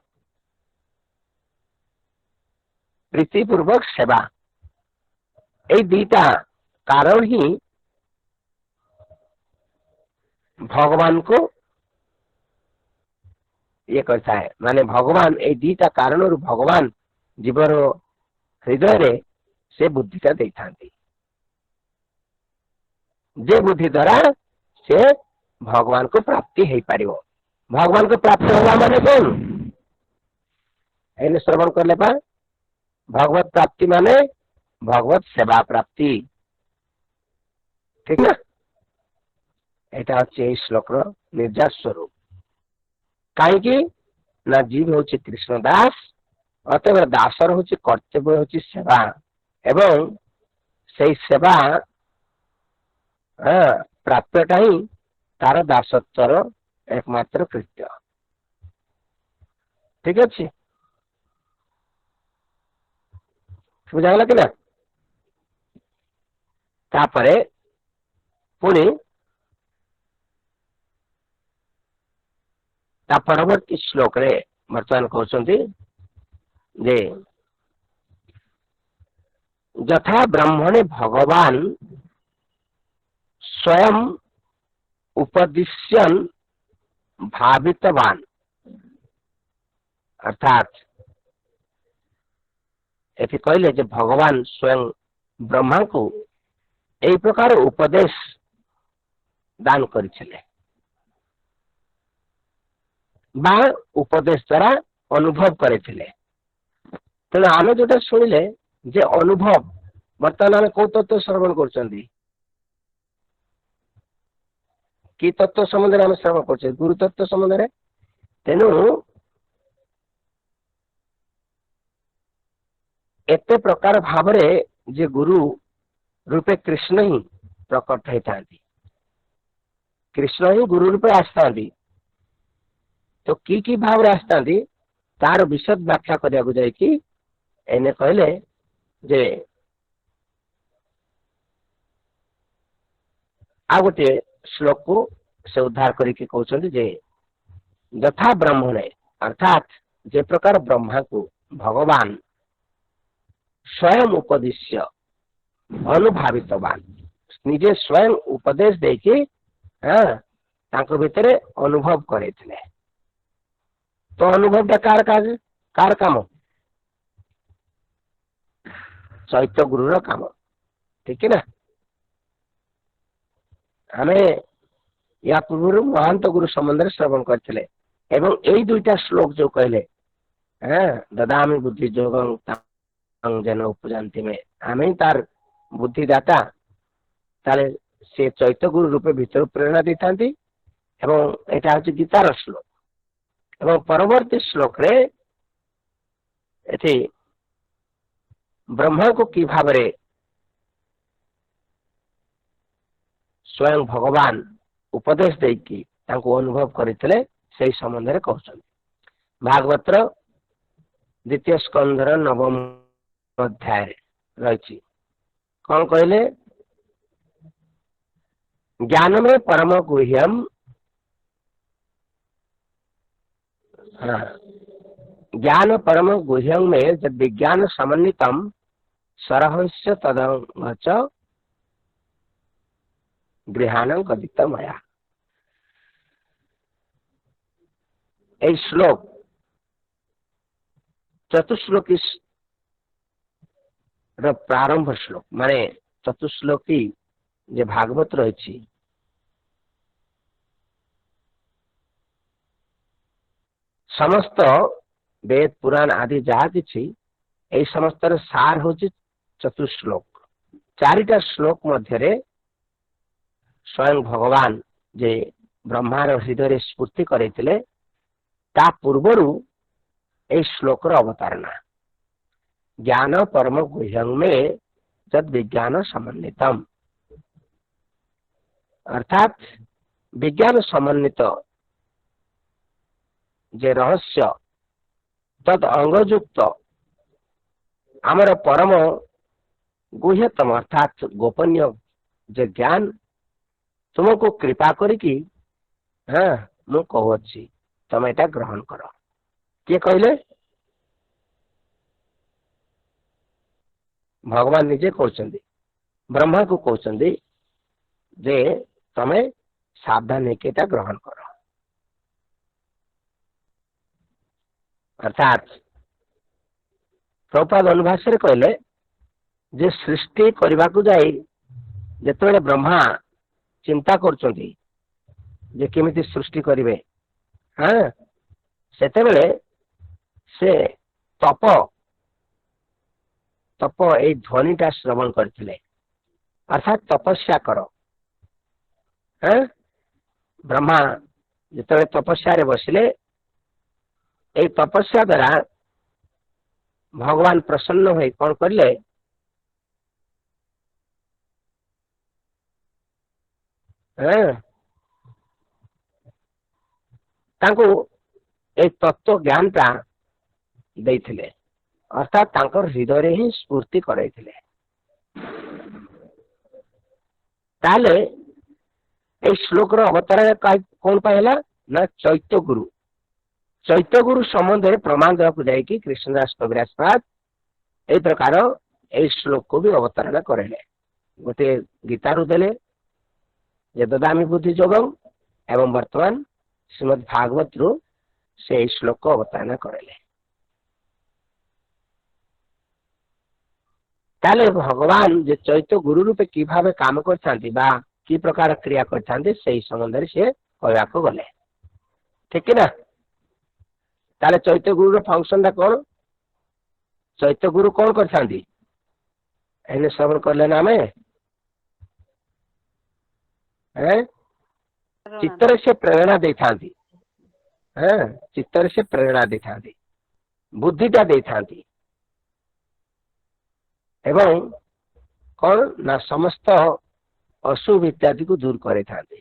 ପ୍ରୀତିପୂର୍ବକ ସେବା, ଏଇ ଦିଟା କାରଣ ହିଁ ଭଗବାନଙ୍କୁ ଇଏ କରିଥାଏ। ମାନେ ଭଗବାନ ଏଇ ଦିଟା କାରଣରୁ ଭଗବାନ ଜୀବର ହୃଦୟରେ ସେ ବୁଦ୍ଧିଟା ଦେଇଥାନ୍ତି, ଯେ ବୁଦ୍ଧି ଦ୍ଵାରା ସେ ଭଗବାନଙ୍କୁ ପ୍ରାପ୍ତି ହେଇପାରିବ। ଭଗବାନଙ୍କୁ ପ୍ରାପ୍ତି ହବା ମାନେ କଣ? ଏଇନେ ଶ୍ରବଣ କଲେ ପା। ଭଗବତ ପ୍ରାପ୍ତି ମାନେ ଭଗବତ ସେବା ପ୍ରାପ୍ତି, ଠିକ ନା? ଏଇଟା ହଉଛି ଏଇ ଶ୍ଲୋକର ନିର୍ଯାସ ସ୍ୱରୂପ। କାହିଁକି ନା ଜୀବ ହଉଛି କୃଷ୍ଣ ଦାସ, ଅତଏବ ଦାସର ହଉଛି କର୍ତ୍ତବ୍ୟ ହଉଛି ସେବା, ଏବଂ ସେଇ ସେବା ପ୍ରାପ୍ୟଟା ହିଁ ତାର ଦାସତ୍ୱର ଏକମାତ୍ର କୃତ୍ୟ। ଠିକ ଅଛି, ବୁଝାଗଲା କି ନା? ତାପରେ ପୁଣି ତା ପରବର୍ତ୍ତୀ ଶ୍ଲୋକରେ ବର୍ତ୍ତମାନ କହୁଛନ୍ତି ଯେ ଯଥା ବ୍ରହ୍ମଣେ ଭଗବାନ ସ୍ୱୟଂ ଉପଦିଶ୍ୟନ୍ ଭାବିତବାନ। ଅର୍ଥାତ୍ ଏଠି କହିଲେ ଯେ ଭଗବାନ ସ୍ୱୟଂ ବ୍ରହ୍ମାଙ୍କୁ ଏଇ ପ୍ରକାର ଉପଦେଶ ଦାନ କରିଥିଲେ ବା ଉପଦେଶ ଦ୍ୱାରା ଅନୁଭବ କରିଥିଲେ। ତେଣୁ ଆମେ ଯୋଉଟା ଶୁଣିଲେ ଯେ ଅନୁଭବ, ବର୍ତ୍ତମାନ ଆମେ କୋଉ ତତ୍ତ୍ୱ ଶ୍ରବଣ କରୁଛନ୍ତି? କି ତତ୍ତ୍ୱ ସମ୍ବନ୍ଧରେ ଆମେ ଶ୍ରବଣ କରୁଛେ? ଗୁରୁ ତତ୍ତ୍ୱ ସମ୍ବନ୍ଧରେ। ତେଣୁ ଏତେ ପ୍ରକାର ଭାବରେ ଯେ ଗୁରୁ ରୂପେ କୃଷ୍ଣ ହିଁ ପ୍ରକଟ ହେଇଥାନ୍ତି, କୃଷ୍ଣ ହିଁ ଗୁରୁ ରୂପେ ଆସିଥାନ୍ତି। ତ କି କି ଭାବରେ ଆସିଥାନ୍ତି ତାର ବିଶଦ ବ୍ୟାଖ୍ୟା କରିବାକୁ ଯାଇକି ଏଇନେ କହିଲେ ଯେ ଆଉ ଗୋଟିଏ ଶ୍ଲୋକକୁ ସେ ଉଦ୍ଧାର କରିକି କହୁଛନ୍ତି ଯେ ଯଥା ବ୍ରହ୍ମଣେ, ଅର୍ଥାତ୍ ଯେ ପ୍ରକାର ବ୍ରହ୍ମାକୁ ଭଗବାନ ସ୍ୱୟଂ ଉପଦିଶ୍ୟ ଅନୁଭାବିତବାନ, ନିଜେ ସ୍ୱୟଂ ଉପଦେଶ ଦେଇକି ତାଙ୍କ ଭିତରେ ଅନୁଭବ କରେଇଥିଲେ। ତ ଅନୁଭବଟା କାର କାଜ, କାର କାମ? ଚୈତ୍ୟ ଗୁରୁର କାମ, ଠିକ ନା? ଆମେ ୟା ପୂର୍ବରୁ ମହାନ୍ତ ଗୁରୁ ସମ୍ବନ୍ଧରେ ଶ୍ରବଣ କରିଥିଲେ, ଏବଂ ଏଇ ଦୁଇଟା ଶ୍ଲୋକ ଯୋଉ କହିଲେ ଦଦାମି ବୁଦ୍ଧି ଯୋଗଂ ତାଂ ଯେନ ଉପଜାନ୍ତି ମେ, ଆମେ ହିଁ ତାର ବୁଦ୍ଧିଦାତା। ତାହେଲେ ସେ ଚୈତ୍ୟ ଗୁରୁ ରୂପେ ଭିତରୁ ପ୍ରେରଣା ଦେଇଥାନ୍ତି, ଏବଂ ଏଇଟା ହଉଛି ଗୀତାର ଶ୍ଲୋକ। ଏବଂ ପରବର୍ତ୍ତୀ ଶ୍ଲୋକରେ ଏଠି ବ୍ରହ୍ମାଙ୍କୁ କି ଭାବରେ ସ୍ୱୟଂ ଭଗବାନ ଉପଦେଶ ଦେଇକି ତାଙ୍କୁ ଅନୁଭବ କରିଥିଲେ ସେଇ ସମ୍ବନ୍ଧରେ କହୁଛନ୍ତି। ଭାଗବତର ଦ୍ୱିତୀୟ ସ୍କନ୍ଧର ନବମ ଅଧ୍ୟାୟରେ ରହିଛି। କଣ କହିଲେ? ଜ୍ଞାନମେ ପରମ ଗୁହ୍ୟମ, ज्ञान परम गुह्यं में जब विज्ञान समन्वितम सरहंस्य तदंग च गृहाणं कथितमया। এই শ্লোক চতুশ্লোকী ର ପ୍ରାରମ୍ଭ ଶ୍ଲୋକ, ମାନେ ଚତୁଶ୍ଲୋକୀ ଯେ ଭାଗବତ ରହିଛି ସମସ୍ତ ବେଦ ପୁରାଣ ଆଦି ଯାହା କିଛି ଏଇ ସମସ୍ତର ସାର ହଉଛି ଚତୁଶ୍ଲୋକ। ଚାରିଟା ଶ୍ଲୋକ ମଧ୍ୟରେ ସ୍ୱୟଂ ଭଗବାନ ଯେ ବ୍ରହ୍ମାର ହୃଦୟରେ ସ୍ଫୂର୍ତ୍ତି କରେଇଥିଲେ ତା ପୂର୍ବରୁ ଏଇ ଶ୍ଲୋକର ଅବତାରଣା। ଜ୍ଞାନ ପରମ ଗୁହ୍ୟଂ ମେ ଯଦ୍ ବିଜ୍ଞାନ ସମନ୍ୱିତମ, ଅର୍ଥାତ୍ ବିଜ୍ଞାନ ସମନ୍ୱିତ ଯେ ରହସ୍ୟ ତଦ୍ ଅଙ୍ଗଯୁକ୍ତ ଆମର ପରମ ଗୁହ୍ୟତମ ଅର୍ଥାତ୍ ଗୋପନୀୟ ଯେ ଜ୍ଞାନ ତୁମକୁ କୃପା କରିକି ମୁଁ କହୁଅଛି, ତମେ ଏଟା ଗ୍ରହଣ କର। କିଏ କହିଲେ? ଭଗବାନ ନିଜେ କହୁଛନ୍ତି, ବ୍ରହ୍ମାକୁ କହୁଛନ୍ତି ଯେ ତମେ ସାବଧାନ ହେଇକି ଏଟା ଗ୍ରହଣ କର। ଅର୍ଥାତ୍ ପ୍ରଭୁପାଦ ଅନୁଭାଷରେ କହିଲେ ଯେ ସୃଷ୍ଟି କରିବାକୁ ଯାଇ ଯେତେବେଳେ ବ୍ରହ୍ମା ଚିନ୍ତା କରୁଛନ୍ତି ଯେ କେମିତି ସୃଷ୍ଟି କରିବେ, ସେତେବେଳେ ସେ ତପ ତପ ଏଇ ଧ୍ୱନିଟା ଶ୍ରବଣ କରିଥିଲେ, ଅର୍ଥାତ୍ ତପସ୍ୟା କର। ବ୍ରହ୍ମା ଯେତେବେଳେ ତପସ୍ୟାରେ ବସିଲେ, ଏଇ ତପସ୍ୟା ଦ୍ୱାରା ଭଗବାନ ପ୍ରସନ୍ନ ହୋଇ କଣ କରିଲେ? ତାଙ୍କୁ ଏଇ ତତ୍ତ୍ୱ ଜ୍ଞାନଟା ଦେଇଥିଲେ, ଅର୍ଥାତ୍ ତାଙ୍କର ହୃଦୟରେ ହିଁ ସ୍ଫୂର୍ତ୍ତି କରାଇଥିଲେ। ତାହେଲେ ଏଇ ଶ୍ଲୋକର ଅବତାରଣା କଣ ପାଇଁ ହେଲା ନା ଚୈତ୍ୟ ଗୁରୁ, ଚୈତ୍ୟ ଗୁରୁ ସମ୍ବନ୍ଧରେ ପ୍ରମାଣ ଦେବାକୁ ଯାଇକି କୃଷ୍ଣଦାସ କବିରାଜ ପାଦ ଏଇ ପ୍ରକାର ଏଇ ଶ୍ଲୋକକୁ ବି ଅବତାରଣା କରାଇଲେ। ଗୋଟିଏ ଗୀତାରୁ ଦେଲେ ଯେ ଦଦାମି ବୁଦ୍ଧି ଯୋଗଂ, ଏବଂ ବର୍ତ୍ତମାନ ଶ୍ରୀମଦ୍ ଭାଗବତରୁ ସେ ଏଇ ଶ୍ଲୋକ ଅବତାରଣା କରାଇଲେ। ତାହେଲେ ଭଗବାନ ଯେ ଚୈତ୍ୟ ଗୁରୁ ରୂପେ କି ଭାବେ କାମ କରିଥାନ୍ତି ବା କି ପ୍ରକାର କ୍ରିୟା କରିଥାନ୍ତି, ସେଇ ସମ୍ବନ୍ଧରେ ସିଏ କହିବାକୁ ଗଲେ, ଠିକ କି ନା? ତାହେଲେ ଚୈତ୍ୟ ଗୁରୁର ଫଙ୍କସନଟା କଣ? ଚୈତ୍ୟ ଗୁରୁ କଣ କରିଥାନ୍ତି? ଏଇନେ ଶ୍ରବଣ କଲେ ନା ଆମେ? ଚିତ୍ତରେ ସେ ପ୍ରେରଣା ଦେଇଥାନ୍ତି, ଚିତ୍ତରେ ସେ ପ୍ରେରଣା ଦେଇଥାନ୍ତି, ବୁଦ୍ଧିଟା ଦେଇଥାନ୍ତି, ଏବଂ କଣ ନା ସମସ୍ତ ଅଶୁଭ ଇତ୍ୟାଦିକୁ ଦୂର କରିଥାନ୍ତି,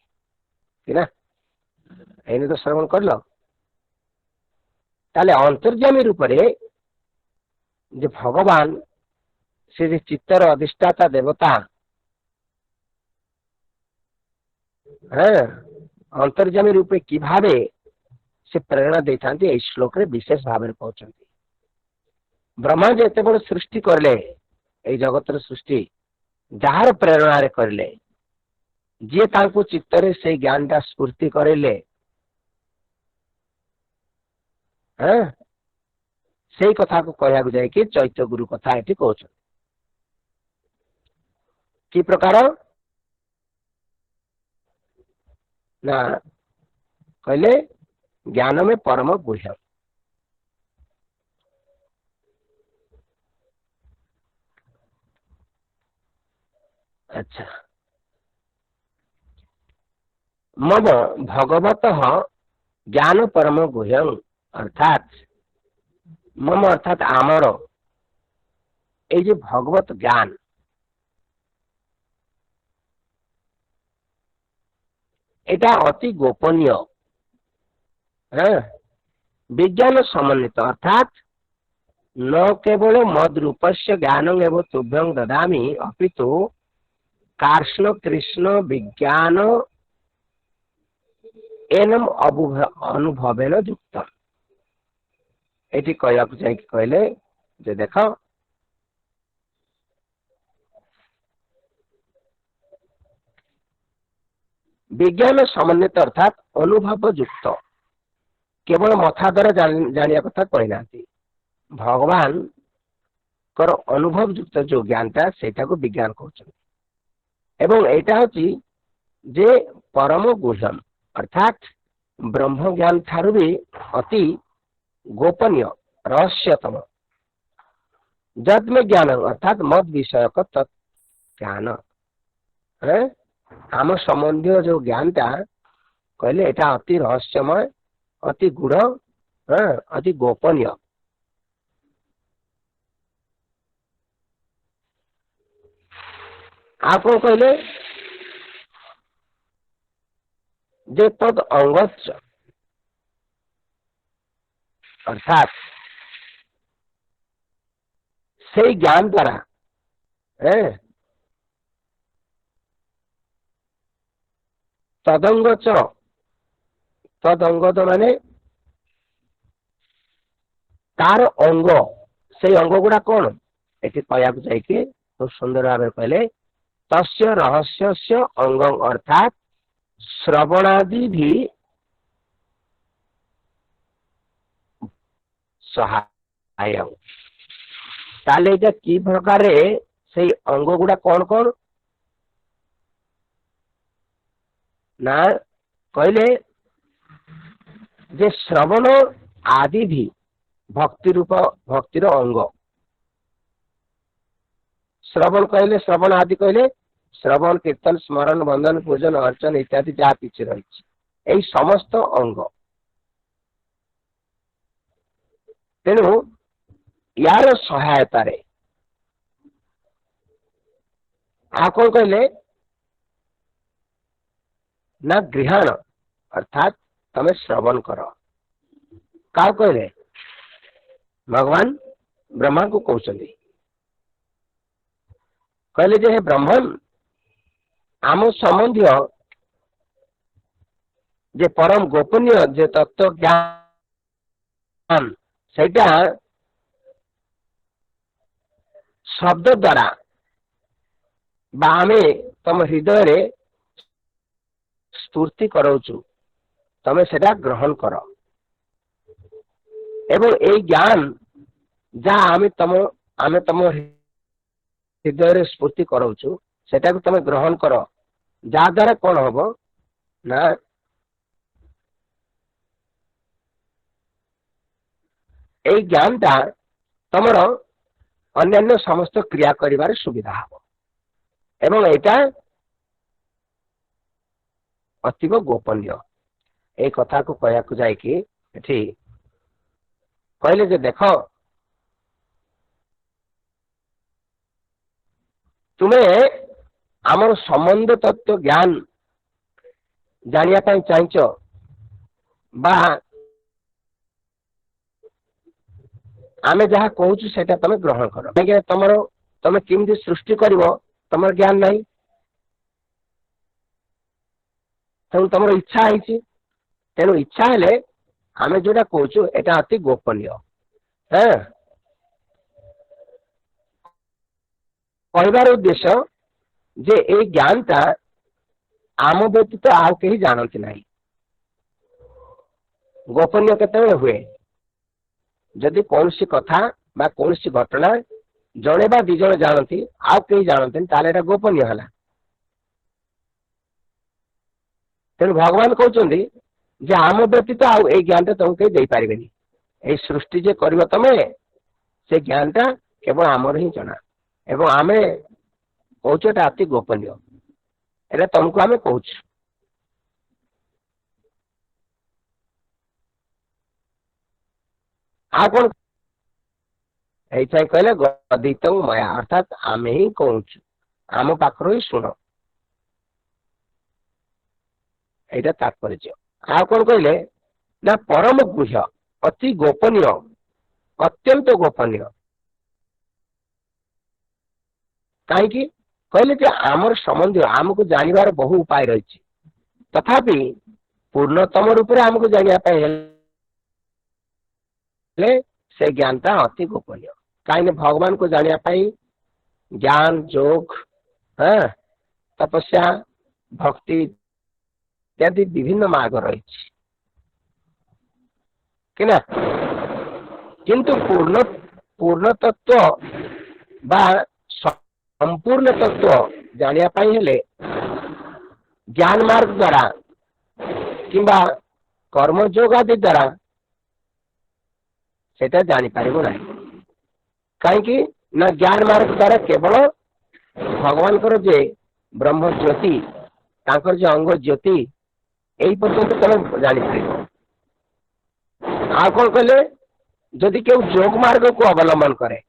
କି ନା? ଏଇନେ ତ ଶ୍ରବଣ କରିଲ। ତାହେଲେ ଅନ୍ତର୍ଯାମୀ ରୂପରେ ଯେ ଭଗବାନ, ସେ ଯେ ଚିତ୍ତର ଅଧିଷ୍ଠାତା ଦେବତା, ଅନ୍ତର୍ଯାମୀ ରୂପେ କି ଭାବେ ସେ ପ୍ରେରଣା ଦେଇଥାନ୍ତି, ଏଇ ଶ୍ଲୋକରେ ବିଶେଷ ଭାବରେ କହୁଛନ୍ତି। ବ୍ରହ୍ମା ଯେତେବେଳେ ସୃଷ୍ଟି କଲେ, ଏଇ ଜଗତର ସୃଷ୍ଟି ଯାହାର ପ୍ରେରଣାରେ କରିଲେ, ଯିଏ ତାଙ୍କୁ ଚିତ୍ତରେ ସେଇ ଜ୍ଞାନଟା ସ୍ଫୂର୍ତ୍ତି କରିଲେ, ସେଇ କଥାକୁ କହିବାକୁ ଯାଇକି ଚୈତ୍ୟ ଗୁରୁ କଥା ଏଠି କହୁଛନ୍ତି। କି ପ୍ରକାର ନା କହିଲେ ଜ୍ଞାନମେ ପରମ ଗୁହ୍ୟ। ଆଚ୍ଛା, ମମ ଭଗବତଃ ଜ୍ଞାନ ପରମ ଗୁହ୍ୟଂ, ଅର୍ଥାତ୍ ମମ ଅର୍ଥାତ୍ ଆମର ଏଇ ଯେ ଭଗବତ ଜ୍ଞାନ, এটা ଅତି ଗୋପନୀୟ, ବିଜ୍ଞାନ ସମନ୍ୱିତ, ଅର୍ଥାତ୍ ନ କେବଳ ମଦ୍ ରୂପସ୍ୟ ଜ୍ଞାନଂ ଏବ ତୁଭ୍ୟଂ ଦଦାମି ଅପିତୁ କାର୍ଷ୍ଣ କୃଷ୍ଣ ବିଜ୍ଞାନ ଏନମ ଅନୁଭବେନ ଯୁକ୍ତ। ଏଠି କହିବାକୁ ଯାଇକି କହିଲେ ଯେ ଦେଖ, ବିଜ୍ଞାନ ସମନ୍ୱିତ ଅର୍ଥାତ୍ ଅନୁଭବ ଯୁକ୍ତ, କେବଳ ମଥା ଦ୍ୱାରା ଜାଣିବା କଥା କହିନାହାନ୍ତି, ଭଗବାନଙ୍କର ଅନୁଭବ ଯୁକ୍ତ ଯୋଉ ଜ୍ଞାନଟା ସେଇଟାକୁ ବିଜ୍ଞାନ କହୁଛନ୍ତି। ଏବଂ ଏଇଟା ହଉଛି ଯେ ପରମ ଗୁହ୍ୟମ, ଅର୍ଥାତ୍ ବ୍ରହ୍ମ ଜ୍ଞାନ ଠାରୁ ବି ଅତି ଗୋପନୀୟ ରହସ୍ୟତମ। ଯଦ୍ମେ ଜ୍ଞାନ ଅର୍ଥାତ୍ ମଦ୍ ବିଷୟକ ତତ୍ ଜ୍ଞାନ, ଆମ ସମ୍ବନ୍ଧୀୟ ଯୋଉ ଜ୍ଞାନଟା କହିଲେ ଏଇଟା ଅତି ରହସ୍ୟମୟ, ଅତି ଗୂଢ଼, ଅତି ଗୋପନୀୟ। ଆଉ କଣ କହିଲେ ଯେ ତଦ୍ ଅଙ୍ଗଚ୍ଚ, ଅର୍ଥାତ୍ ସେଇ ଜ୍ଞାନ ଦ୍ୱାରା ତଦଙ୍ଗଚ, ତଦଙ୍ଗତ ମାନେ ତାର ଅଙ୍ଗ, ସେଇ ଅଙ୍ଗ ଗୁଡା କଣ ଏଠି କହିବାକୁ ଯାଇକି ଖୁବ ସୁନ୍ଦର ଭାବରେ କହିଲେ ତସ୍ୟ ରହସ୍ୟସ୍ୟ ଅଙ୍ଗ, ଅର୍ଥାତ୍ ଶ୍ରବଣାଦି ଭି ସହାୟ। ତାହେଲେ ଏଇଟା କି ପ୍ରକାରେ ସେଇ ଅଙ୍ଗ ଗୁଡା କଣ କଣ ନା କହିଲେ ଯେ ଶ୍ରବଣ ଆଦି ଭି ଭକ୍ତି ରୂପ, ଭକ୍ତିର ଅଙ୍ଗ। ଶ୍ରବଣ କହିଲେ, ଶ୍ରବଣ ଆଦି କହିଲେ ଶ୍ରବଣ, କୀର୍ତ୍ତନ, ସ୍ମରଣ, ବନ୍ଦନ, ପୂଜନ, ଅର୍ଚ୍ଚନ ଇତ୍ୟାଦି ଯାହା କିଛି ରହିଛି, ଏଇ ସମସ୍ତ ଅଙ୍ଗ। ତେଣୁ ୟାର ସହାୟତାରେ ଆଉ କଣ କହିଲେ ନା ଗୃହାଣ, ଅର୍ଥାତ୍ ତମେ ଶ୍ରବଣ କର। କାହାକୁ କହିଲେ? ଭଗବାନ ବ୍ରହ୍ମାଙ୍କୁ କହୁଛନ୍ତି। କହିଲେ ଯେ ହେ ବ୍ରହ୍ମନ, ଆମ ସମ୍ବନ୍ଧୀୟ ଯେ ପରମ ଗୋପନୀୟ ଯେ ତତ୍ତ୍ୱ ଜ୍ଞାନ, ସେଇଟା ଶବ୍ଦ ଦ୍ୱାରା ବା ଆମେ ତମ ହୃଦୟରେ ସ୍ଫୂର୍ତ୍ତି କରାଉଛୁ, ତମେ ସେଟା ଗ୍ରହଣ କର। ଏବଂ ଏଇ ଜ୍ଞାନ ଯାହା ଆମେ ତମ ହୃଦୟରେ ସ୍ଫୂର୍ତ୍ତି କରାଉଛୁ, ସେଟାକୁ ତମେ ଗ୍ରହଣ କର। ଯାହାଦ୍ୱାରା କଣ ହବ ନା ଏଇ ଜ୍ଞାନଟା ତମର ଅନ୍ୟାନ୍ୟ ସମସ୍ତ କ୍ରିୟା କରିବାରେ ସୁବିଧା ହବ, ଏବଂ ଏଇଟା ଅତୀବ ଗୋପନୀୟ। ଏଇ କଥାକୁ କହିବାକୁ ଯାଇକି ଏଠି କହିଲେ ଯେ ଦେଖ, ତୁମେ ଆମର ସମ୍ବନ୍ଧ ତତ୍ତ୍ୱ ଜ୍ଞାନ ଜାଣିବା ପାଇଁ ଚାହିଁଛ ବା ଆମେ ଯାହା କହୁଛୁ ସେଇଟା ତମେ ଗ୍ରହଣ କର। କାହିଁକି ତମେ କେମିତି ସୃଷ୍ଟି କରିବ ତମର ଜ୍ଞାନ ନାହିଁ, ତେଣୁ ତମର ଇଚ୍ଛା ହେଇଛି। ତେଣୁ ଇଚ୍ଛା ହେଲେ ଆମେ ଯୋଉଟା କହୁଛୁ ଏଟା ଅତି ଗୋପନୀୟ। ହଁ, କହିବାର ଉଦ୍ଦେଶ୍ୟ ଯେ ଏଇ ଜ୍ଞାନଟା ଆମ ବ୍ୟତୀତ ଆଉ କେହି ଜାଣନ୍ତି ନାହିଁ। ଗୋପନୀୟ କେତେବେଳେ ହୁଏ? ଯଦି କୌଣସି କଥା ବା କୌଣସି ଘଟଣା ଜଣେ ବା ଦି ଜଣ ଜାଣନ୍ତି, ଆଉ କେହି ଜାଣନ୍ତିନି, ତାହେଲେ ଏଟା ଗୋପନୀୟ ହେଲା। ତେଣୁ ଭଗବାନ କହୁଛନ୍ତି ଯେ ଆମ ବ୍ୟତୀତ ଆଉ ଏଇ ଜ୍ଞାନଟା ତମକୁ କେହି ଦେଇପାରିବେନି। ଏଇ ସୃଷ୍ଟି ଯେ କରିବ ତମେ, ସେ ଜ୍ଞାନଟା କେବଳ ଆମର ହିଁ ଜଣା, ଏବଂ ଆମେ କହୁଛୁ ଏଟା ଅତି ଗୋପନୀୟ, ଏଟା ତମକୁ ଆମେ କହୁଛୁ। ଆଉ କଣ ଏଇଥିପାଇଁ କହିଲେ ଗଦିତ ମୟା, ଅର୍ଥାତ୍ ଆମେ ହିଁ କହୁଛୁ, ଆମ ପାଖରୁ ହିଁ ଶୁଣ। ଏଇଟା ତାତ୍ପର୍ଯ୍ୟ। ଆଉ କଣ କହିଲେ ନା ପରମ ଗୁହ୍ୟ, ଅତି ଗୋପନୀୟ, ଅତ୍ୟନ୍ତ ଗୋପନୀୟ। କାହିଁକି କହିଲେ ଯେ ଆମର ସମ୍ବନ୍ଧୀୟ ଆମକୁ ଜାଣିବାର ବହୁ ଉପାୟ ରହିଛି, ତଥାପି ପୂର୍ଣ୍ଣତମ ରୂପରେ ଆମକୁ ଜାଣିବା ପାଇଁ ହେଲେ ସେ ଜ୍ଞାନଟା ଅତି ଗୋପନୀୟ। କାହିଁକି ଭଗବାନଙ୍କୁ ଜାଣିବା ପାଇଁ ଜ୍ଞାନ, ଯୋଗ, ତପସ୍ୟା, ଭକ୍ତି ଇତ୍ୟାଦି ବିଭିନ୍ନ ମାର୍ଗ ରହିଛି କି ନା? କିନ୍ତୁ ପୂର୍ଣ୍ଣ ତତ୍ତ୍ୱ ବା ସମ୍ପୂର୍ଣ୍ଣ ତତ୍ତ୍ୱ ଜାଣିବା ପାଇଁ ହେଲେ ଜ୍ଞାନ ମାର୍ଗ ଦ୍ୱାରା କିମ୍ବା କର୍ମଯୋଗ ଆଦି ଦ୍ୱାରା ସେଟା ଜାଣିପାରିବ ନାହିଁ। କାହିଁକି ନା ଜ୍ଞାନ ମାର୍ଗ ଦ୍ୱାରା କେବଳ ଭଗବାନଙ୍କର ଯେ ବ୍ରହ୍ମ ଜ୍ୟୋତି, ତାଙ୍କର ଯେ ଅଙ୍ଗ ଜ୍ୟୋତି, ଏଇ ପର୍ଯ୍ୟନ୍ତ ତମେ ଜାଣିପାରିବ। ଆଉ କଣ କହିଲେ, ଯଦି କେଉଁ ଯୋଗ ମାର୍ଗକୁ ଅବଲମ୍ବନ କରେ,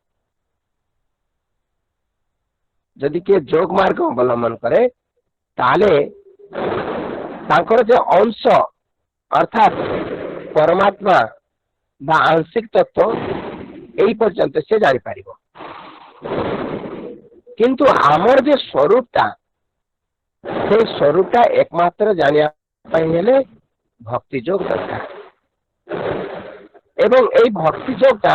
ଯଦି କିଏ ଯୋଗ ମାର୍ଗ ଅବଲମ୍ବନ କରେ, ତାହେଲେ ତାଙ୍କର ଯେ ଅଂଶ ଅର୍ଥାତ୍ ପରମାତ୍ମା ବା ଆଂଶିକ ତତ୍ତ୍ୱ, ଏଇ ପର୍ଯ୍ୟନ୍ତ ସେ ଜାଣିପାରିବ। କିନ୍ତୁ ଆମର ଯେ ସ୍ୱରୂପଟା, ସେଇ ସ୍ୱରୂପଟା ଏକମାତ୍ର ଜାଣିବା ପାଇଁ ହେଲେ ଭକ୍ତି ଯୋଗ ଦରକାର। ଏବଂ ଏଇ ଭକ୍ତି ଯୋଗଟା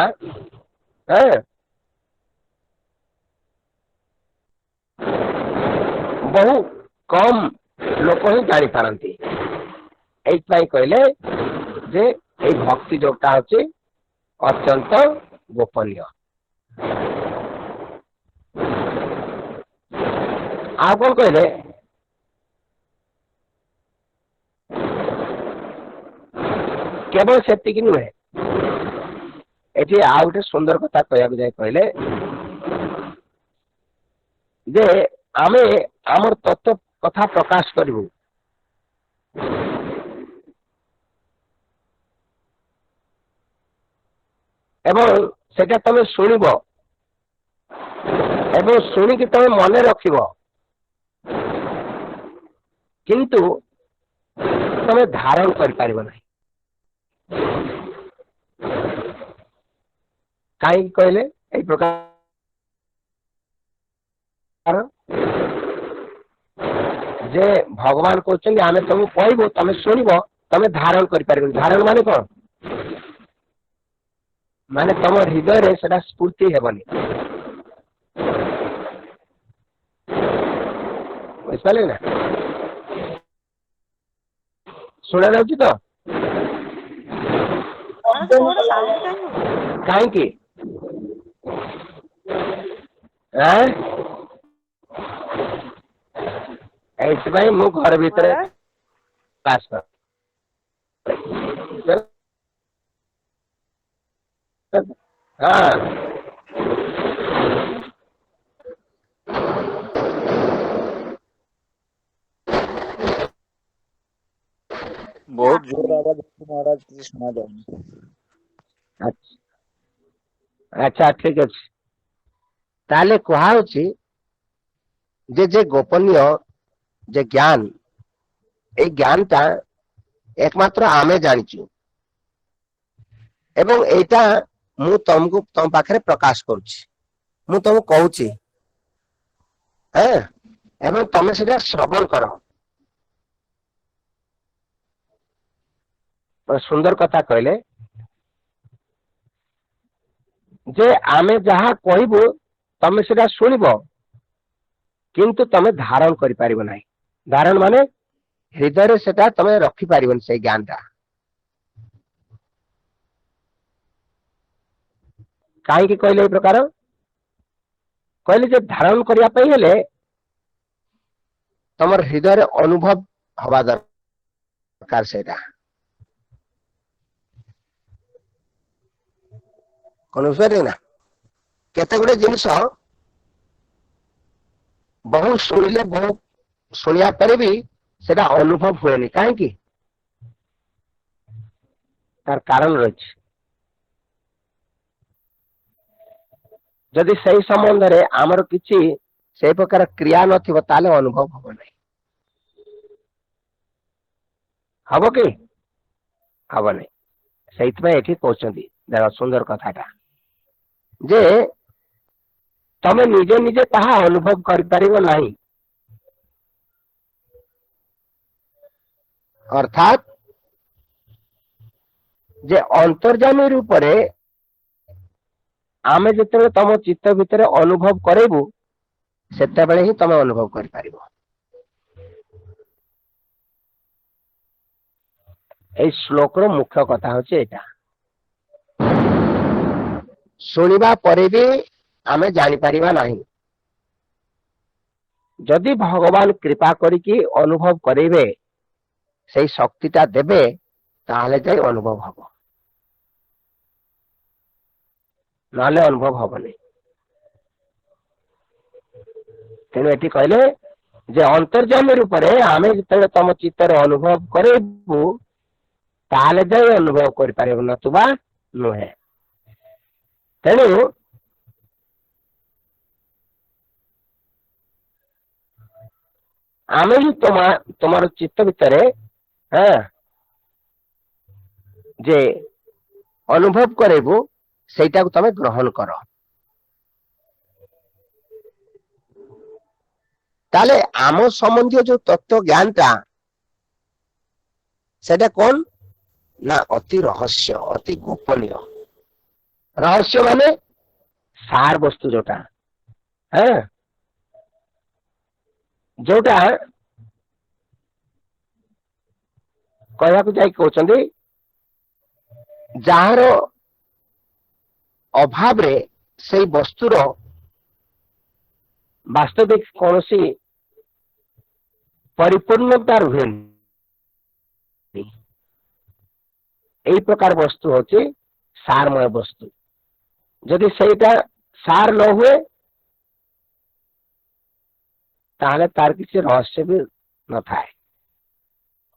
ବହୁ କମ ଲୋକ ହିଁ ଜାଣିପାରନ୍ତି। ଏଇଥିପାଇଁ କହିଲେ ଯେ ଏଇ ଭକ୍ତି ଯୋଗଟା ହଉଛି ଅତ୍ୟନ୍ତ ଗୋପନୀୟ। ଆଉ କଣ କହିଲେ, କେବଳ ସେତିକି ନୁହେଁ, ଏଠି ଆଉ ଗୋଟେ ସୁନ୍ଦର କଥା କହିବାକୁ ଯାଇ କହିଲେ ଯେ ଆମେ ଆମର ତତ୍ତ୍ୱ କଥା ପ୍ରକାଶ କରିବୁ। ଏବଂ ସେଟା ତମେ ଶୁଣିବ ଏବଂ ଶୁଣିକି ତମେ ମନେ ରଖିବ, କିନ୍ତୁ ତମେ ଧାରଣ କରିପାରିବ ନାହିଁ। କାହିଁକି କହିଲେ ଏଇ ପ୍ରକାର? ଯେ ଭଗବାନ କହୁଛନ୍ତି ଆମେ ତମକୁ କହିବୁ, ତମେ ଶୁଣିବ, ତମେ ଧାରଣ କରିପାରିବନି। ଧାରଣ ମାନେ କଣ? ମାନେ ତମ ହୃଦୟରେ ସେଟା ସ୍ଫୂର୍ତ୍ତି ହେବନି। ବୁଝିପାରିଲେ ନା? ଶୁଣା ଯାଉଛି ତ? କାହିଁକି? ଏଇଥିପାଇଁ ମୁଁ ଘର ଭିତରେ କ୍ଲାସ କରେ। ହଁ, ବହୁତ ଜୋର ଆବାଜ ମହାରାଜ, କିଛି ଶୁଣା ଯାଉନି। ଆଚ୍ଛା, ଠିକ ଅଛି। ତାହେଲେ କୁହାହଉଛି ଯେ ଗୋପନୀୟ ଯେ ଜ୍ଞାନ, ଏଇ ଜ୍ଞାନଟା ଏକମାତ୍ର ଆମେ ଜାଣିଛୁ ଏବଂ ଏଇଟା ମୁଁ ତମକୁ ତମ ପାଖରେ ପ୍ରକାଶ କରୁଛି, ମୁଁ ତମକୁ କହୁଛି, ଏବଂ ତମେ ସେଟା ଶ୍ରବଣ କର। ସୁନ୍ଦର କଥା କହିଲେ ଯେ ଆମେ ଯାହା କହିବୁ ତମେ ସେଟା ଶୁଣିବ, କିନ୍ତୁ ତମେ ଧାରଣ କରିପାରିବ ନାହିଁ। ଧାରଣ ମାନେ ହୃଦୟରେ ସେଟା ତମେ ରଖିପାରିବନି ସେଇ ଜ୍ଞାନଟା। କାହିଁକି କହିଲେ ଏଇ ପ୍ରକାର? କହିଲେ ଯେ ଧାରଣ କରିବା ପାଇଁ ହେଲେ ତମର ହୃଦୟରେ ଅନୁଭବ ହବା ଦରକାର। ସେଇଟା କଣ ବୁଝିପାରିଲେ ନା? କେତେ ଗୁଡେ ଜିନିଷ ବହୁ ଶୁଣିଲେ, ବହୁ ଶୁଣିବା ପରେ ବି ସେଟା ଅନୁଭବ ହୁଏନି। କାହିଁକି? ତାର କାରଣ ରହିଛି। ଯଦି ସେଇ ସମ୍ବନ୍ଧରେ ଆମର କିଛି ସେଇ ପ୍ରକାର କ୍ରିୟା ନଥିବ ତାହେଲେ ଅନୁଭବ ହବ ନାହିଁ। ହବ କି? ହବ ନାହିଁ। ସେଇଥିପାଇଁ ଏଠି କହୁଛନ୍ତି, ଦେଖ ସୁନ୍ଦର କଥାଟା, ଯେ ତମେ ନିଜେ ନିଜେ ତାହା ଅନୁଭବ କରିପାରିବ ନାହିଁ। ଅର୍ଥାତ୍ ଯେ ଅନ୍ତର୍ଯାମୀ ରୂପରେ ଆମେ ଯେତେବେଳେ ତମ ଚିତ୍ତ ଭିତରେ ଅନୁଭବ କରେଇବୁ, ସେତେବେଳେ ହିଁ ତମେ ଅନୁଭବ କରିପାରିବ। ଏଇ ଶ୍ଲୋକର ମୁଖ୍ୟ କଥା ହଉଛି ଏଇଟା। ଶୁଣିବା ପରେ ବି ଆମେ ଜାଣିପାରିବା ନାହିଁ। ଯଦି ଭଗବାନ କୃପା କରିକି ଅନୁଭବ କରେଇବେ, ସେଇ ଶକ୍ତିଟା ଦେବେ, ତାହେଲେ ଯାଇ ଅନୁଭବ ହବ, ନହେଲେ ଅନୁଭବ ହବନି। ତେଣୁ ଏଠି କହିଲେ ଯେ ଅନ୍ତର୍ଯାମୀ ରୂପରେ ଆମେ ଯେତେବେଳେ ତମ ଚିତ୍ତରେ ଅନୁଭବ କରିବୁ, ତାହେଲେ ଯାଇ ଅନୁଭବ କରିପାରିବୁ, ନତୁବା ନୁହେଁ। ତେଣୁ ଆମେ ହିଁ ତୁମର ଚିତ୍ତ ଭିତରେ ଯେ ଅନୁଭବ କରିବୁ, ସେଇଟାକୁ ତମେ ଗ୍ରହଣ କର। ତାହେଲେ ଆମ ସମ୍ବନ୍ଧୀୟ ଯୋଉ ତତ୍ତ୍ୱ ଜ୍ଞାନଟା, ସେଟା କଣ ନା ଅତି ରହସ୍ୟ, ଅତି ଗୋପନୀୟ। ରହସ୍ୟ ମାନେ ସାର ବସ୍ତୁ ଯୋଉଟା, ଯୋଉଟା କହିବାକୁ ଯାଇ କହୁଛନ୍ତି ଯାହାର ଅଭାବରେ ସେଇ ବସ୍ତୁର ବାସ୍ତବିକ କୌଣସି ପରିପୂର୍ଣ୍ଣତା ରୁହେନି। ଏଇ ପ୍ରକାର ବସ୍ତୁ ହଉଛି ସାରମୟ ବସ୍ତୁ। ଯଦି ସେଇଟା ସାର ନ ହୁଏ ତାହେଲେ ତାର କିଛି ରହସ୍ୟ ବି ନଥାଏ।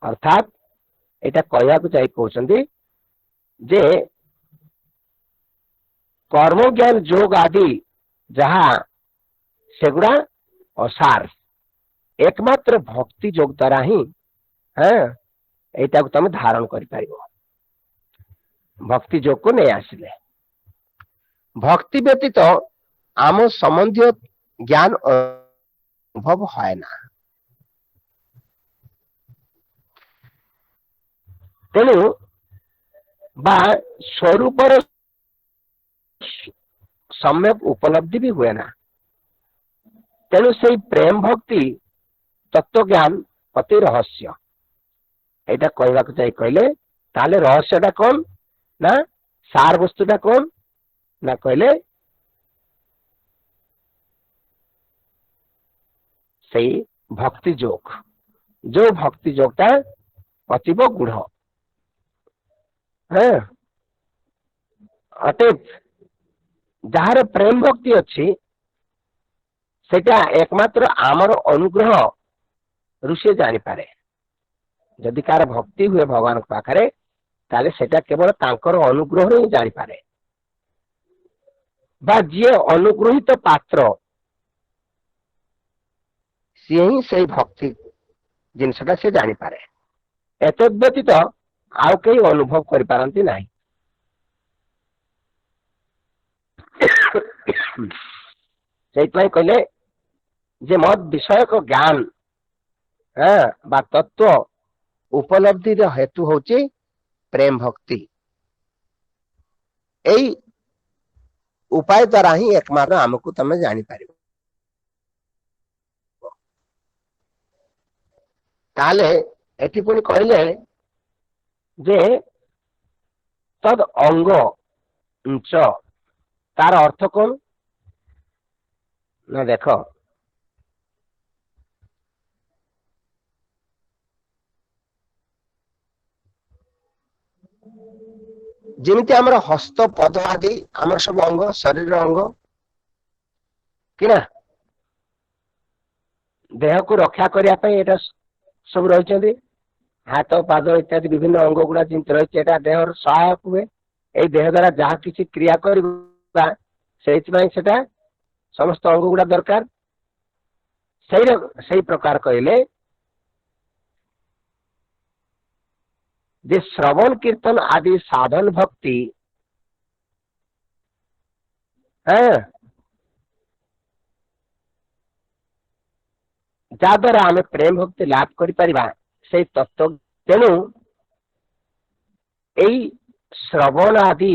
ଅର୍ଥାତ୍ ଏଇଟା କହିବାକୁ ଯାଇ କହୁଛନ୍ତି ଯେ କର୍ମ ଜ୍ଞାନ ଯୋଗ ଆଦି ଯାହା ସେଗୁଡ଼ା ଅସାର, ଏକମାତ୍ର ଭକ୍ତି ଯୋଗ ଦ୍ୱାରା ହିଁ ଏଇଟାକୁ ତମେ ଧାରଣ କରିପାରିବ। ଭକ୍ତି ଯୋଗକୁ ନେଇ ଆସିଲେ ଭକ୍ତି ବ୍ୟତୀତ ଆମ ସମ୍ବନ୍ଧୀୟ ଜ୍ଞାନ ଅନୁଭବ ହୁଏ ନା। ତେଣୁ ବା ସ୍ୱରୂପର ସମ୍ୟକ ଉପଲବ୍ଧି ବି ହୁଏ ନା। ତେଣୁ ସେଇ ପ୍ରେମ ଭକ୍ତି ତତ୍ତ୍ୱଜ୍ଞାନ ଅତି ରହସ୍ୟ। ଏଇଟା କହିବାକୁ ଯାଇ କହିଲେ ତାହେଲେ ରହସ୍ୟଟା କଣ ନା ସାର ବସ୍ତୁଟା କଣ ନା କହିଲେ ସେଇ ଭକ୍ତି ଯୋଗ, ଯୋଉ ଭକ୍ତି ଯୋଗଟା ଅତୀବ ଗୂଢ। ଅତଏବ ଯାହାର ପ୍ରେମ ଭକ୍ତି ଅଛି ସେଟା ଏକମାତ୍ର ଆମର ଅନୁଗ୍ରହ ରୁ ସେ ଜାଣିପାରେ। ଯଦି କାହାର ଭକ୍ତି ହୁଏ ଭଗବାନଙ୍କ ପାଖରେ ତାହେଲେ ସେଟା କେବଳ ତାଙ୍କର ଅନୁଗ୍ରହରୁ ହିଁ ଜାଣିପାରେ, ବା ଯିଏ ଅନୁଗୃହୀତ ପାତ୍ର ସିଏ ହିଁ ସେଇ ଭକ୍ତି ଜିନିଷଟା ସେ ଜାଣିପାରେ। ଏତଦ୍ ବ୍ୟତୀତ ଆଉ କେହି ଅନୁଭବ କରିପାରନ୍ତି ନାହିଁ। ସେଇଥିପାଇଁ କହିଲେ ଯେ ମତ୍ ବିଷୟକ ଜ୍ଞାନ ବା ତତ୍ତ୍ୱ ଉପଲବ୍ଧିର ହେତୁ ହଉଛି ପ୍ରେମ ଭକ୍ତି। ଏଇ ଉପାୟ ଦ୍ୱାରା ହିଁ ଏକମାତ୍ର ଆମକୁ ତମେ ଜାଣିପାରିବ। ତାହେଲେ ଏଠି ପୁଣି କହିଲେ ଯେ ତଦ୍ ଅଙ୍ଗ ଉଞ୍ଚ, ତାର ଅର୍ଥ କଣ ନା ଦେଖ, ଯେମିତି ଆମର ହସ୍ତ ପଦ ଆଦି ଆମର ସବୁ ଅଙ୍ଗ, ଶରୀରର ଅଙ୍ଗ କି ନା, ଦେହକୁ ରକ୍ଷା କରିବା ପାଇଁ ଏଇଟା ସବୁ ରହିଛନ୍ତି, ହାତ ପାଦ ଇତ୍ୟାଦି ବିଭିନ୍ନ ଅଙ୍ଗ ଗୁଡା ଯେମିତି ରହିଛି, ଏଇଟା ଦେହର ସହାୟକ ହୁଏ। ଏଇ ଦେହ ଦ୍ୱାରା ଯାହା କିଛି କ୍ରିୟା କରିବା ସେଇଥିପାଇଁ ସେଟା ସମସ୍ତ ଅଙ୍ଗ ଗୁଡା ଦରକାର। ସେଇ ପ୍ରକାର କହିଲେ ଯେ ଶ୍ରବଣ କୀର୍ତ୍ତନ ଆଦି ସାଧନ ଭକ୍ତି ଯାଦ୍ୱାରା ଆମେ ପ୍ରେମ ଭକ୍ତି ଲାଭ କରିପାରିବା ସେଇ ତତ୍ତ୍ୱ। ତେଣୁ ଏଇ ଶ୍ରବଣ ଆଦି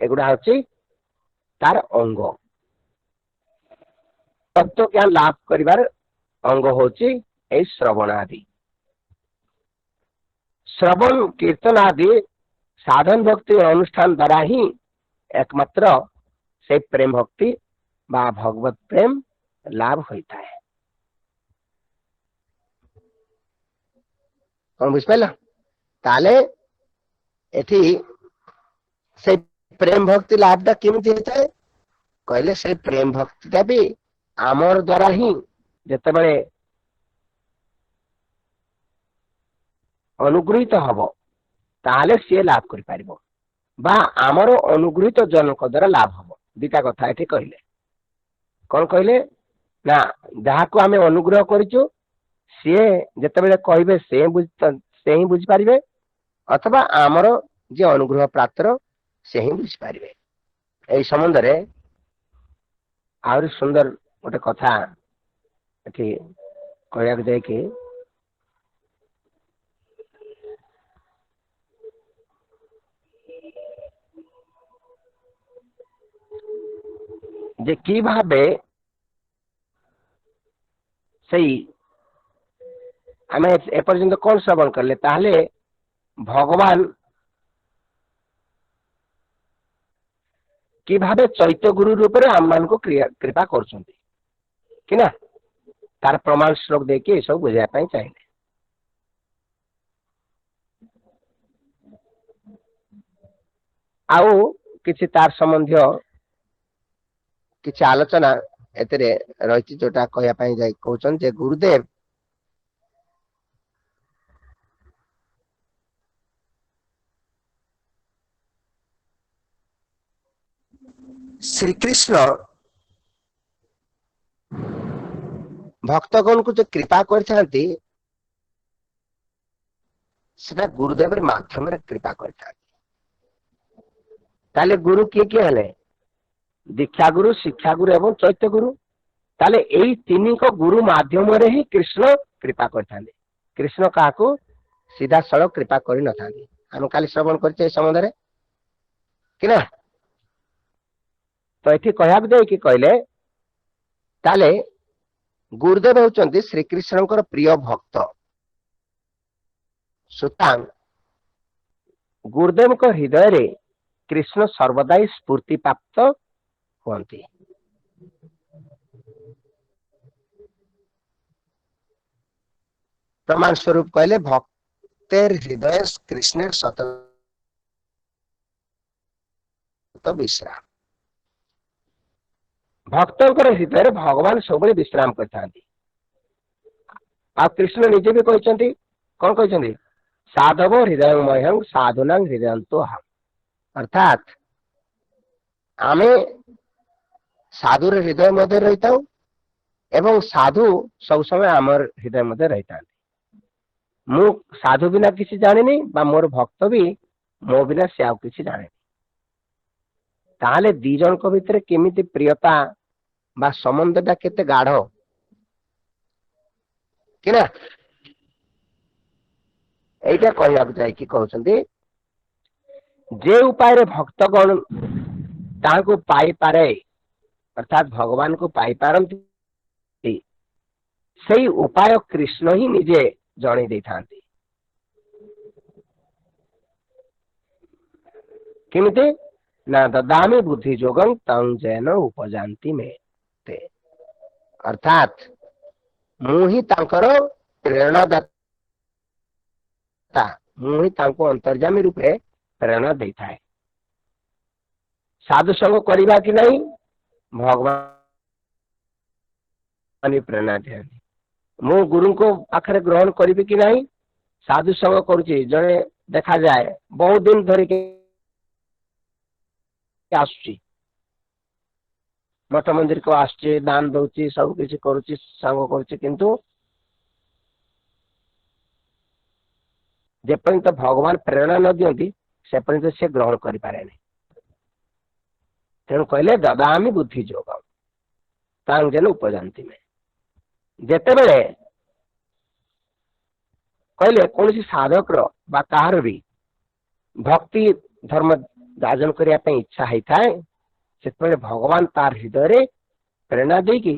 ଏଗୁଡା ହଉଛି ତାର ଅଙ୍ଗ, ତତ୍ତ୍ୱ ଜ୍ଞାନ ଲାଭ କରିବାର ଅଙ୍ଗ ହଉଛି ଏଇ ଶ୍ରବଣ ଆଦି। ଶ୍ରବଣ କୀର୍ତ୍ତନ ଆଦି ସାଧନ ଭକ୍ତି ଅନୁଷ୍ଠାନ ଦ୍ୱାରା ହିଁ ଏକମାତ୍ର ସେଇ ପ୍ରେମ ଭକ୍ତି ବା ଭଗବତ ପ୍ରେମ ଲାଭ ହୋଇଥାଏ। କଣ ବୁଝିପାରିଲ? ତାହେଲେ ଏଠି ସେଇ ପ୍ରେମ ଭକ୍ତି ଲାଭଟା କେମିତି ହେଇଥାଏ କହିଲେ ସେଇ ପ୍ରେମ ଭକ୍ତିଟା ବି ଆମର ଦ୍ୱାରା ହିଁ ଯେତେବେଳେ ଅନୁଗୃହୀତ ହବ ତାହେଲେ ସିଏ ଲାଭ କରିପାରିବ, ବା ଆମର ଅନୁଗୃହୀତ ଜନଙ୍କ ଦ୍ୱାରା ଲାଭ ହବ। ଦିଟା କଥା ଏଠି କହିଲେ। କଣ କହିଲେ ନା ଯାହାକୁ ଆମେ ଅନୁଗ୍ରହ କରିଛୁ ସିଏ ଯେତେବେଳେ କହିବେ ସେ ହିଁ ବୁଝିପାରିବେ, ଅଥବା ଆମର ଯିଏ ଅନୁଗ୍ରହ ପ୍ରାପ୍ତର ସେ ହିଁ ବୁଝିପାରିବେ। ଏଇ ସମ୍ବନ୍ଧରେ ଆହୁରି ସୁନ୍ଦର ଗୋଟେ କଥା ଏଠି କହିବାକୁ ଯାଇକି ଯେ କିଭାବେ ସେଇ ଆମେ ଏପର୍ଯ୍ୟନ୍ତ କଣ ଶ୍ରବଣ କଲେ, ତାହେଲେ ଭଗବାନ କିଭାବେ ଚୈତ୍ୟ ଗୁରୁ ରୂପରେ ଆମମାନଙ୍କୁ କୃପା କରୁଛନ୍ତି କି ନା, ତାର ପ୍ରମାଣ ଶ୍ଲୋକ ଦେଇକି ଏସବୁ ବୁଝାଇବା ପାଇଁ ଚାହିଁଲେ। ଆଉ କିଛି ତାର ସମ୍ବନ୍ଧୀୟ କିଛି ଆଲୋଚନା ଏଥିରେ ରହିଛି, ଯୋଉଟା କହିବା ପାଇଁ ଯାଇ କହୁଛନ୍ତି ଯେ ଗୁରୁଦେବ ଶ୍ରୀକୃଷ୍ଣ ଭକ୍ତଗଣଙ୍କୁ ଯୋଉ କୃପା କରିଥାନ୍ତି ସେଟା ଗୁରୁଦେବ ମାଧ୍ୟମରେ କୃପା କରିଥାନ୍ତି। ତାହେଲେ ଗୁରୁ କିଏ କିଏ ହେଲେ? ଦୀକ୍ଷା ଗୁରୁ, ଶିକ୍ଷା ଗୁରୁ ଏବଂ ଚୈତ୍ୟ ଗୁରୁ। ତାହେଲେ ଏଇ ତିନିଙ୍କ ଗୁରୁ ମାଧ୍ୟମରେ ହିଁ କୃଷ୍ଣ କୃପା କରିଥାନ୍ତି। କୃଷ୍ଣ କାହାକୁ ସିଧାସଳଖ କୃପା କରିନଥାନ୍ତି। ଆମେ କାଲି ଶ୍ରବଣ କରିଛେ ଏ ସମ୍ବନ୍ଧରେ କି ନା? ତ ଏଠି କହିବାକୁ ଯାଇକି କହିଲେ ତାହେଲେ ଗୁରୁଦେବ ହେଉଛନ୍ତି ଶ୍ରୀକୃଷ୍ଣଙ୍କର ପ୍ରିୟ ଭକ୍ତ। ସୁତରାଂ ଗୁରୁଦେବଙ୍କ ହୃଦୟରେ କୃଷ୍ଣ ସର୍ବଦା ହିଁ ସ୍ଫୂର୍ତ୍ତି ପ୍ରାପ୍ତ ହୁଅନ୍ତି। ପ୍ରମାଣ ସ୍ୱରୂପ କହିଲେ ଭକ୍ତେର ହୃଦୟ କୃଷ୍ଣେର ସତତ ବିଶ୍ରାମ। ଭକ୍ତଙ୍କର ହୃଦୟରେ ଭଗବାନ ସବୁବେଳେ ବିଶ୍ରାମ କରିଥାନ୍ତି। ଆଉ କୃଷ୍ଣ ନିଜେ ବି କହିଛନ୍ତି, କଣ କହିଛନ୍ତି? ସାଧବ ହୃଦୟ ମହ୍ୟଂ ସାଧୁନାଂ ହୃଦୟନ୍ତୁ ଅହଂ। ଅର୍ଥାତ୍ ଆମେ ସାଧୁର ହୃଦୟ ମଧ୍ୟରେ ରହିଥାଉ ଏବଂ ସାଧୁ ସବୁ ସମୟ ଆମର ହୃଦୟ ମଧ୍ୟରେ ରହିଥାନ୍ତି। ମୁଁ ସାଧୁ ବିନା କିଛି ଜାଣିନି ବା ମୋର ଭକ୍ତ ବି ମୋ ବିନା ସେ ଆଉ କିଛି ଜାଣେନି। ତାହେଲେ ଦି ଜଣଙ୍କ ଭିତରେ କେମିତି ପ୍ରିୟତା ବା ସମ୍ବନ୍ଧଟା କେତେ ଗାଢ କି ନା, ଏଇଟା କହିବାକୁ ଯାଇକି କହୁଛନ୍ତି ଯେ ଉପାୟରେ ଭକ୍ତଗଣ ତାହାକୁ ପାଇପାରେ, ଅର୍ଥାତ୍ ଭଗବାନଙ୍କୁ ପାଇପାରନ୍ତି, ସେଇ ଉପାୟ କୃଷ୍ଣ ହିଁ ନିଜେ ଜଣେଇ ଦେଇଥାନ୍ତି। କେମିତି ନା ଦଦାମି ବୁଦ୍ଧି ଯୋଗଂ ତଂ ଜୈନ ଉପଯାନ୍ତି ମେ ତେ। ଅର୍ଥାତ୍ ମୁଁ ହିଁ ତାଙ୍କର ପ୍ରେରଣାଦାତା, ମୁଁ ହିଁ ତାଙ୍କୁ ଅନ୍ତର୍ଯାମୀ ରୂପେ ପ୍ରେରଣା ଦେଇଥାଏ। ସାଧୁ ସଙ୍ଗ କରିବା କି ନାହିଁ ଭଗବାନ ପ୍ରେରଣା ଦିଅନ୍ତି। ମୁଁ ଗୁରୁଙ୍କ ପାଖରେ ଗ୍ରହଣ କରିବି କି ନାହିଁ, ସାଧୁ ସଙ୍ଗ କରୁଛି ଜଣେ ଦେଖାଯାଏ ବହୁତ ଦିନ ଧରିକି ଆସୁଛି, ମଠ ମନ୍ଦିରକୁ ଆସୁଛି, ଦାନ ଦଉଛି, ସବୁ କିଛି କରୁଛି, ସାଙ୍ଗ କରୁଛି, କିନ୍ତୁ ଯେପର୍ଯ୍ୟନ୍ତ ଭଗବାନ ପ୍ରେରଣା ନ ଦିଅନ୍ତି ସେ ପର୍ଯ୍ୟନ୍ତ ସେ ଗ୍ରହଣ କରିପାରେନି। ତେଣୁ କହିଲେ ଦଦାମି ବୁଦ୍ଧି ଯୋଗ ତାଂ ଯେନ ଉପଯାନ୍ତି ମେ। ଯେତେବେଳେ କହିଲେ କୌଣସି ସାଧକର ବା କାହାର ବି ଭକ୍ତି ଧର୍ମ ଯାଜନ କରିବା ପାଇଁ ଇଚ୍ଛା ହେଇଥାଏ, ସେତେବେଳେ ଭଗବାନ ତାର ହୃଦୟରେ ପ୍ରେରଣା ଦେଇକି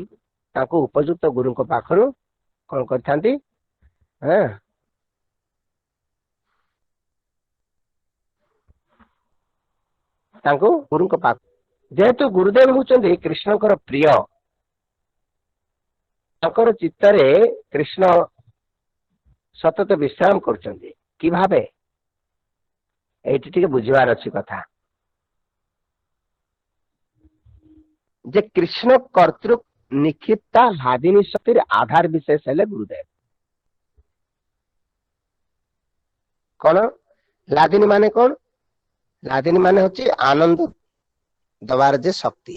ତାଙ୍କୁ ଉପଯୁକ୍ତ ଗୁରୁଙ୍କ ପାଖରୁ କଣ କରିଥାନ୍ତି, ତାଙ୍କୁ ଗୁରୁଙ୍କ ପାଖ। ଯେହେତୁ ଗୁରୁଦେବ ହେଉଛନ୍ତି କୃଷ୍ଣଙ୍କର ପ୍ରିୟ, ତାଙ୍କର ଚିତ୍ତରେ କୃଷ୍ଣ ସତତ ବିଶ୍ରାମ କରୁଛନ୍ତି। କି ଭାବେ ଏଇଠି ଟିକେ ବୁଝିବାର ଅଛି କଥା, ଯେ କୃଷ୍ଣ କର୍ତ୍ତୃ ନିକ୍ଷିପ୍ତା ହ୍ଲାଦିନୀ ଶକ୍ତିର ଆଧାର ବିଶେଷ ହେଲେ ଗୁରୁଦେବ। କଣ ହ୍ଲାଦିନୀ ମାନେ କଣ? ହ୍ଲାଦିନୀ ମାନେ ହଉଛି ଆନନ୍ଦ ଦବାର ଯେ ଶକ୍ତି।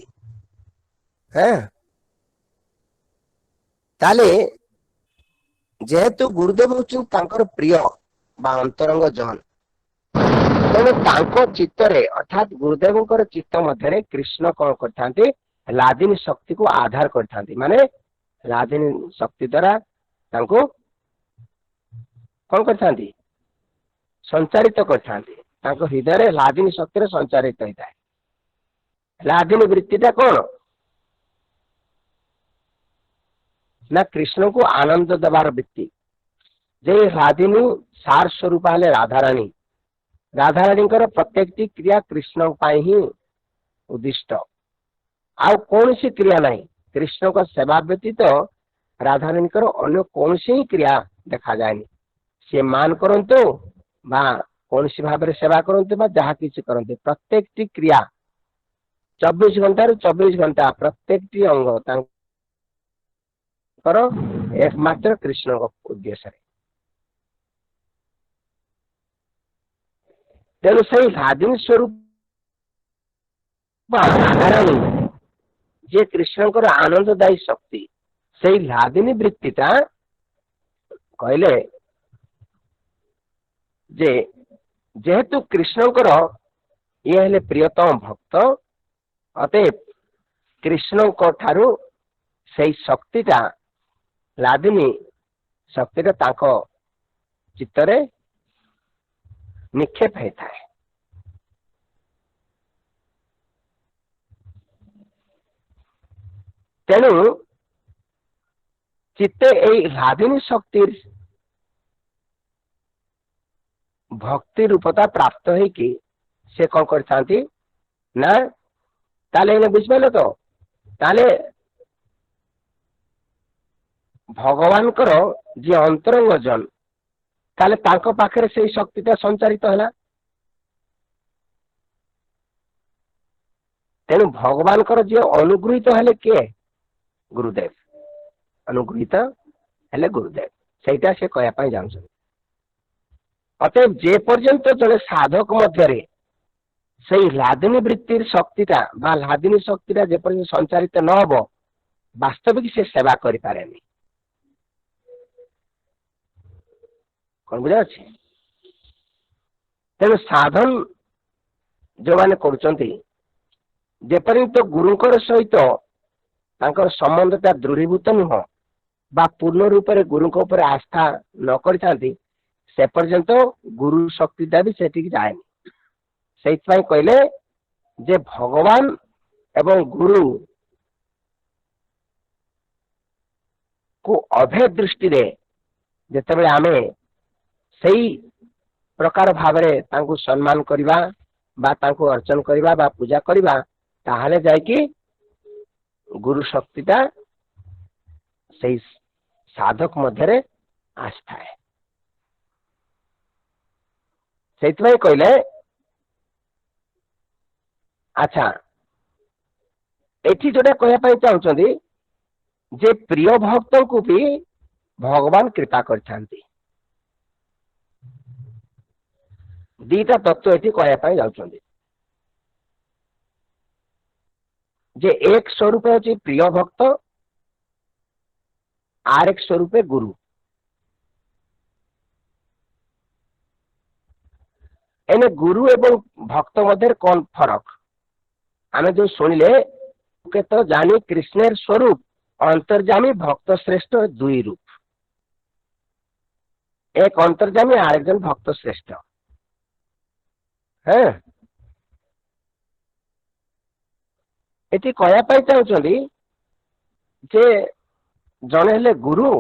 ତାହେଲେ ଯେହେତୁ ଗୁରୁଦେବ ହଉଛନ୍ତି ତାଙ୍କର ପ୍ରିୟ ବା ଅନ୍ତରଙ୍ଗ ଜନ, ତେଣୁ ତାଙ୍କ ଚିତ୍ତରେ ଅର୍ଥାତ୍ ଗୁରୁଦେବଙ୍କର ଚିତ୍ତ ମଧ୍ୟରେ କୃଷ୍ଣ କଣ କରିଥାନ୍ତି, ହ୍ଲାଦିନୀ ଶକ୍ତିକୁ ଆଧାର କରିଥାନ୍ତି। ମାନେ ହ୍ଲାଦିନୀ ଶକ୍ତି ଦ୍ଵାରା ତାଙ୍କୁ କଣ କରିଥାନ୍ତି, ସଞ୍ଚାରିତ କରିଥାନ୍ତି। ତାଙ୍କ ହୃଦୟରେ ହ୍ଲାଦିନୀ ଶକ୍ତିରେ ସଞ୍ଚାରିତ ହେଇଥାଏ। ହ୍ଲାଦିନୀ ବୃତ୍ତିଟା କଣ ନା କୃଷ୍ଣଙ୍କୁ ଆନନ୍ଦ ଦେବାର ବୃତ୍ତି। ଯେ ହ୍ଲାଦିନୀ ସାର ସ୍ୱରୂପ ହେଲେ ରାଧାରାଣୀ, ରାଧାରାଣୀଙ୍କର ପ୍ରତ୍ୟେକଟି କ୍ରିୟା କୃଷ୍ଣଙ୍କ ପାଇଁ ହିଁ ଉଦ୍ଦିଷ୍ଟ, ଆଉ କୌଣସି କ୍ରିୟା ନାହିଁ। କୃଷ୍ଣଙ୍କ ସେବା ବ୍ୟତୀତ ରାଧାରାଣୀଙ୍କର ଅନ୍ୟ କୌଣସି ହିଁ କ୍ରିୟା ଦେଖାଯାଏନି। ସେ ମାନ କରନ୍ତୁ ବା କୌଣସି ଭାବରେ ସେବା କରନ୍ତୁ ବା ଯାହା କିଛି କରନ୍ତୁ, ପ୍ରତ୍ୟେକଟି କ୍ରିୟା 24 ଘଣ୍ଟାରୁ 24 ଘଣ୍ଟା ପ୍ରତ୍ୟେକଟି ଅଙ୍ଗ ତାଙ୍କର ଏକମାତ୍ର କୃଷ୍ଣଙ୍କ ଉଦ୍ଦେଶ୍ୟରେ। ତେଣୁ ସେଇ ହ୍ଲାଦିନୀ ସ୍ୱରୂପ ରାଧାରାଣୀ ଯିଏ କୃଷ୍ଣଙ୍କର ଆନନ୍ଦଦାୟୀ ଶକ୍ତି, ସେଇ ହ୍ଲାଦିନୀ ବୃତ୍ତିଟା କହିଲେ ଯେ ଯେହେତୁ କୃଷ୍ଣଙ୍କର ଇଏ ହେଲେ ପ୍ରିୟତମ ଭକ୍ତ, ଅତଏବ କୃଷ୍ଣଙ୍କ ଠାରୁ ସେଇ ଶକ୍ତିଟା ହ୍ଲାଦିନୀ ଶକ୍ତିଟା ତାଙ୍କ ଚିତ୍ତରେ ନିକ୍ଷେପ ହେଇଥାଏ। ତେଣୁ ଚିତ୍ତେ ଏଇ ହ୍ଲାଦିନୀ ଶକ୍ତିର ଭକ୍ତି ରୂପତା ପ୍ରାପ୍ତ ହେଇକି ସେ କଣ କରିଥାନ୍ତି ନା, ତାହେଲେ ଏଇନା ବୁଝିପାରିଲ ତ? ତାହେଲେ ଭଗବାନଙ୍କର ଯିଏ ଅନ୍ତରଙ୍ଗ ଜନ, ତାହେଲେ ତାଙ୍କ ପାଖରେ ସେଇ ଶକ୍ତିଟା ସଞ୍ଚାରିତ ହେଲା। ତେଣୁ ଭଗବାନଙ୍କର ଯିଏ ଅନୁଗୃହୀତ ହେଲେ କିଏ? ଗୁରୁଦେବ ଅନୁଗୃହୀତ ହେଲେ ଗୁରୁଦେବ। ସେଇଟା ସେ କହିବା ପାଇଁ ଚାହୁଁଛନ୍ତି। ଅତଏବ ଯେ ପର୍ଯ୍ୟନ୍ତ ଜଣେ ସାଧକ ମଧ୍ୟରେ ସେଇ ହ୍ଲାଦିନୀ ବୃତ୍ତିର ଶକ୍ତିଟା ବା ହ୍ଲାଦିନୀ ଶକ୍ତିଟା ଯେପର୍ଯ୍ୟନ୍ତ ସଞ୍ଚାରିତ ନ ହବ, ବାସ୍ତବିକ ସେ ସେବା କରିପାରେନି। କଣ ବୁଝାଯାଉଛି? ତେଣୁ ସାଧନ ଯୋଉମାନେ କରୁଛନ୍ତି, ଯେପର୍ଯ୍ୟନ୍ତ ଗୁରୁଙ୍କର ସହିତ ତାଙ୍କର ସମ୍ବନ୍ଧଟା ଦୃଢୀଭୂତ ନୁହଁ ବା ପୂର୍ଣ୍ଣ ରୂପରେ ଗୁରୁଙ୍କ ଉପରେ ଆସ୍ଥା ନ କରିଥାନ୍ତି, ସେ ପର୍ଯ୍ୟନ୍ତ ଗୁରୁ ଶକ୍ତିଟା ବି ସେଠିକି ଯାଏନି। ସେଇଥିପାଇଁ କହିଲେ ଯେ ଭଗବାନ ଏବଂ ଗୁରୁ କୁ ଅଭେଦ ଦୃଷ୍ଟିରେ ଯେତେବେଳେ ଆମେ ସେଇ ପ୍ରକାର ଭାବରେ ତାଙ୍କୁ ସମ୍ମାନ କରିବା ବା ତାଙ୍କୁ ଅର୍ଚ୍ଚନ କରିବା ବା ପୂଜା କରିବା, ତାହେଲେ ଯାଇକି ଗୁରୁ ଶକ୍ତିଟା ସେଇ ସାଧକ ମଧ୍ୟରେ ଆସିଥାଏ। ସେଇଥିପାଇଁ କହିଲେ, ଆଚ୍ଛା ଏଠି ଯୋଉଟା କହିବା ପାଇଁ ଚାହୁଁଛନ୍ତି ଯେ ପ୍ରିୟ ଭକ୍ତଙ୍କୁ ବି ଭଗବାନ କୃପା କରିଥାନ୍ତି। ଦିଟା ତତ୍ତ୍ୱ ଏଠି କହିବା ପାଇଁ ଯାଉଛନ୍ତି ଯେ ଏକ ସ୍ୱରୂପ ହେଉଛି ପ୍ରିୟ ଭକ୍ତ, ଆର ଏକ ସ୍ୱରୂପେ ଗୁରୁ। ଏନେ ଗୁରୁ ଏବଂ ଭକ୍ତ ମଧ୍ୟରେ କଣ ଫରକ? ଆମେ ଯୋଉ ଶୁଣିଲେ ତ ଜାଣି କୃଷ୍ଣେର ସ୍ୱରୂପ ଅନ୍ତର୍ଯାମୀ ଭକ୍ତ ଶ୍ରେଷ୍ଠ ଦୁଇ ରୂପ, ଏକ ଅନ୍ତର୍ଯାମୀ ଆରେକজন ଭକ୍ତ ଶ୍ରେଷ୍ଠ। ହଁ, ଏଠି କହିବା ପାଇଁ ଚାହୁଁଛନ୍ତି ଯେ ଜଣେ ହେଲେ ଗୁରୁ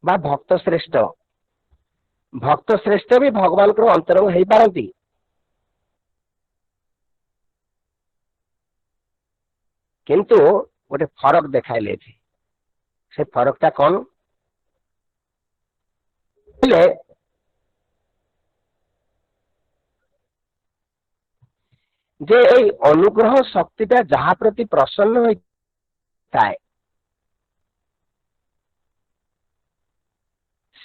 ବା ଭକ୍ତ ଶ୍ରେଷ୍ଠ। ଭକ୍ତ ଶ୍ରେଷ୍ଠ ବି ଭଗବାନଙ୍କର ଅନ୍ତରଙ୍ଗ ହେଇପାରନ୍ତି, କିନ୍ତୁ ଗୋଟେ ଫରକ ଦେଖାଇଲେ ଏଠି। ସେ ଫରକଟା କଣ? ହେଲେ ଯେ ଏଇ ଅନୁଗ୍ରହ ଶକ୍ତିଟା ଯାହା ପ୍ରତି ପ୍ରସନ୍ନ ହୋଇଥାଏ,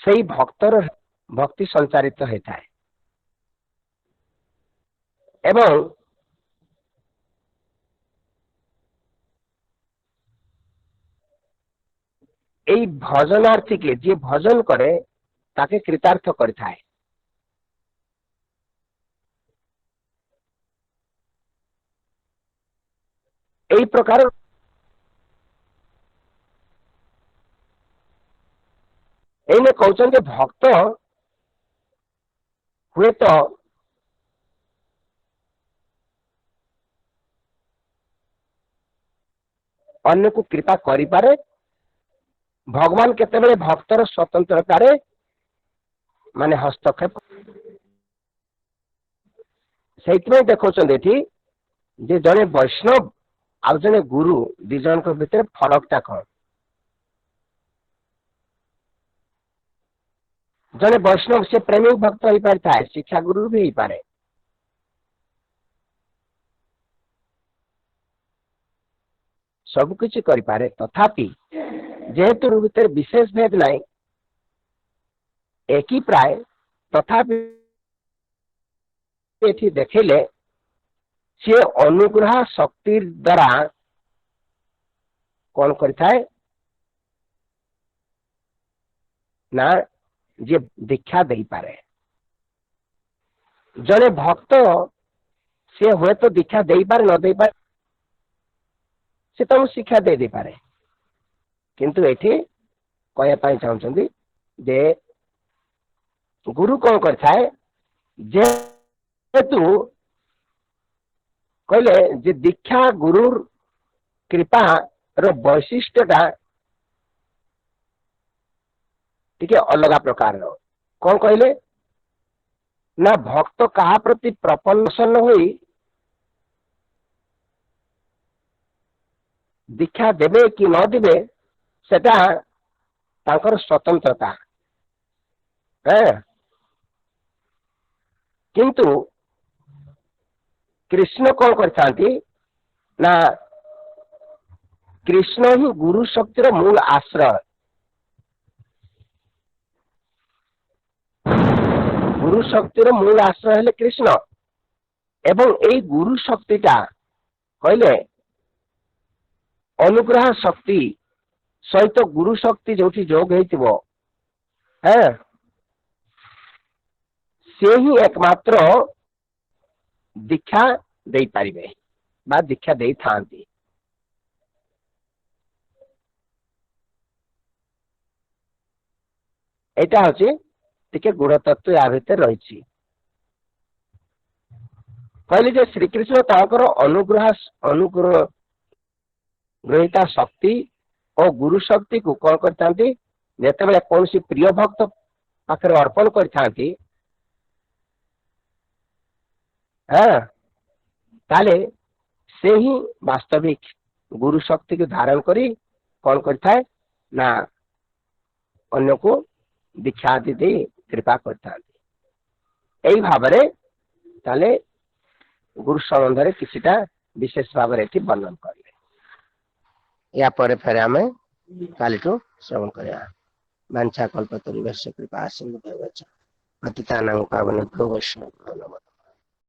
ସେଇ ଭକ୍ତର ଭକ୍ତି ସଞ୍ଚାରିତ ହେଇଥାଏ ଏବଂ ଏଇ ଭଜନାର୍ଥୀকে ଯିଏ ଭଜନ କରେ ତାকে କୃତାର୍ଥ କରିଥାଏ। ଏଇ ପ୍ରକାର ଏଇନେ କହୁଛନ୍ତି ଭକ୍ତ ହୁଏତ ଅନ୍ୟକୁ କୃପା କରିପାରେ, ଭଗବାନ କେତେବେଳେ ଭକ୍ତର ସ୍ୱତନ୍ତ୍ରତାରେ ମାନେ ହସ୍ତକ୍ଷେପ। ସେଇଥିପାଇଁ ଦେଖାଉଛନ୍ତି ଏଠି ଯେ ଜଣେ ବୈଷ୍ଣବ ଆଉ ଜଣେ ଗୁରୁ ଦି ଜଣଙ୍କ ଭିତରେ ଫରକଟା କଣ। ଜଣେ ବୈଷ୍ଣବ ସେ ପ୍ରେମିକ ଭକ୍ତ ହେଇପାରିଥାଏ, ଶିକ୍ଷା ଗୁରୁ ବି ହେଇପାରେ, ସବୁ କିଛି କରିପାରେ। ତଥାପି ଯେହେତୁ ଭିତରେ ବିଶେଷ ଭେଦ ନାହିଁ, ଏକି ପ୍ରାୟ, ତଥାପି ଏଠି ଦେଖିଲେ ସିଏ ଅନୁଗ୍ରହ ଶକ୍ତି ଦ୍ଵାରା କଣ କରିଥାଏ ନା ଯିଏ ଦୀକ୍ଷା ଦେଇପାରେ। ଜଣେ ଭକ୍ତ ସିଏ ହୁଏତ ଦୀକ୍ଷା ଦେଇପାରେ ନ ଦେଇପାରେ, ସେ ତମକୁ ଶିକ୍ଷା ଦେଇ ଦେଇପାରେ, କିନ୍ତୁ ଏଠି କହିବା ପାଇଁ ଚାହୁଁଛନ୍ତି ଯେ ଗୁରୁ କଣ କରିଥାଏ, ଯେହେତୁ କହିଲେ ଯେ ଦୀକ୍ଷା ଗୁରୁ କୃପାର ବୈଶିଷ୍ଟ୍ୟଟା ଟିକେ ଅଲଗା ପ୍ରକାରର। କଣ କହିଲେ ନା ଭକ୍ତ କାହା ପ୍ରତି ପ୍ରସନ୍ନ ହୋଇ ଦୀକ୍ଷା ଦେବେ କି ନ ଦେବେ ସେଟା ତାଙ୍କର ସ୍ୱତନ୍ତ୍ରତା। କିନ୍ତୁ କୃଷ୍ଣ କଣ କରିଥାନ୍ତି ନା କୃଷ୍ଣ ହିଁ ଗୁରୁ ଶକ୍ତିର ମୂଳ ଆଶ୍ରୟ। ଗୁରୁ ଶକ୍ତିର ମୂଳ ଆଶ୍ରୟ ହେଲେ କୃଷ୍ଣ, ଏବଂ ଏଇ ଗୁରୁ ଶକ୍ତିଟା କହିଲେ ଅନୁଗ୍ରହ ଶକ୍ତି ସହିତ ଗୁରୁ ଶକ୍ତି ଯୋଉଠି ଯୋଗ ହେଇଥିବ, ସେ ହିଁ ଏକମାତ୍ର ଦୀକ୍ଷା ଦେଇପାରିବେ ବା ଦୀକ୍ଷା ଦେଇଥାନ୍ତି। ଏଇଟା ହଉଛି ଟିକେ ଗୂଢ଼ ତତ୍ତ୍ୱ ୟା ଭିତରେ ରହିଛି। କହିଲେ ଯେ ଶ୍ରୀକୃଷ୍ଣ ତାଙ୍କର ଅନୁଗ୍ରହ ଗ୍ରହୀତା ଶକ୍ତି ଓ ଗୁରୁ ଶକ୍ତିକୁ କଣ କରିଥାନ୍ତି, ଯେତେବେଳେ କୌଣସି ପ୍ରିୟ ଭକ୍ତ ପାଖରେ ଅର୍ପଣ କରିଥାନ୍ତି, ତାହେଲେ ସେ ହିଁ ବାସ୍ତବିକ ଗୁରୁ ଶକ୍ତିକୁ ଧାରଣ କରି କଣ କରିଥାଏ ନା ଅନ୍ୟକୁ ଦୀକ୍ଷା ଆଦି ଦେଇ କୃପା କରିଥାନ୍ତି। ଏଇ ଭାବରେ ତାହେଲେ ଗୁରୁ ସମ୍ବନ୍ଧରେ କିଛିଟା ବିଶେଷ ଭାବରେ ଏଠି ବର୍ଣ୍ଣନ କଲେ। ୟା ପରେ ଫେରେ ଆମେ କାଲିଠୁ ଶ୍ରବଣ କରିବା। ବାଞ୍ଛା କଳ୍ପତରୁଭ୍ୟଶ୍ଚ କୃପା ସିନ୍ଧୁଭ୍ୟେବ ଚ ପତିତାନାଂ ପାବନେଭ୍ୟୋ ବୈଷ୍ଣବେଭ୍ୟୋ ନମଃ।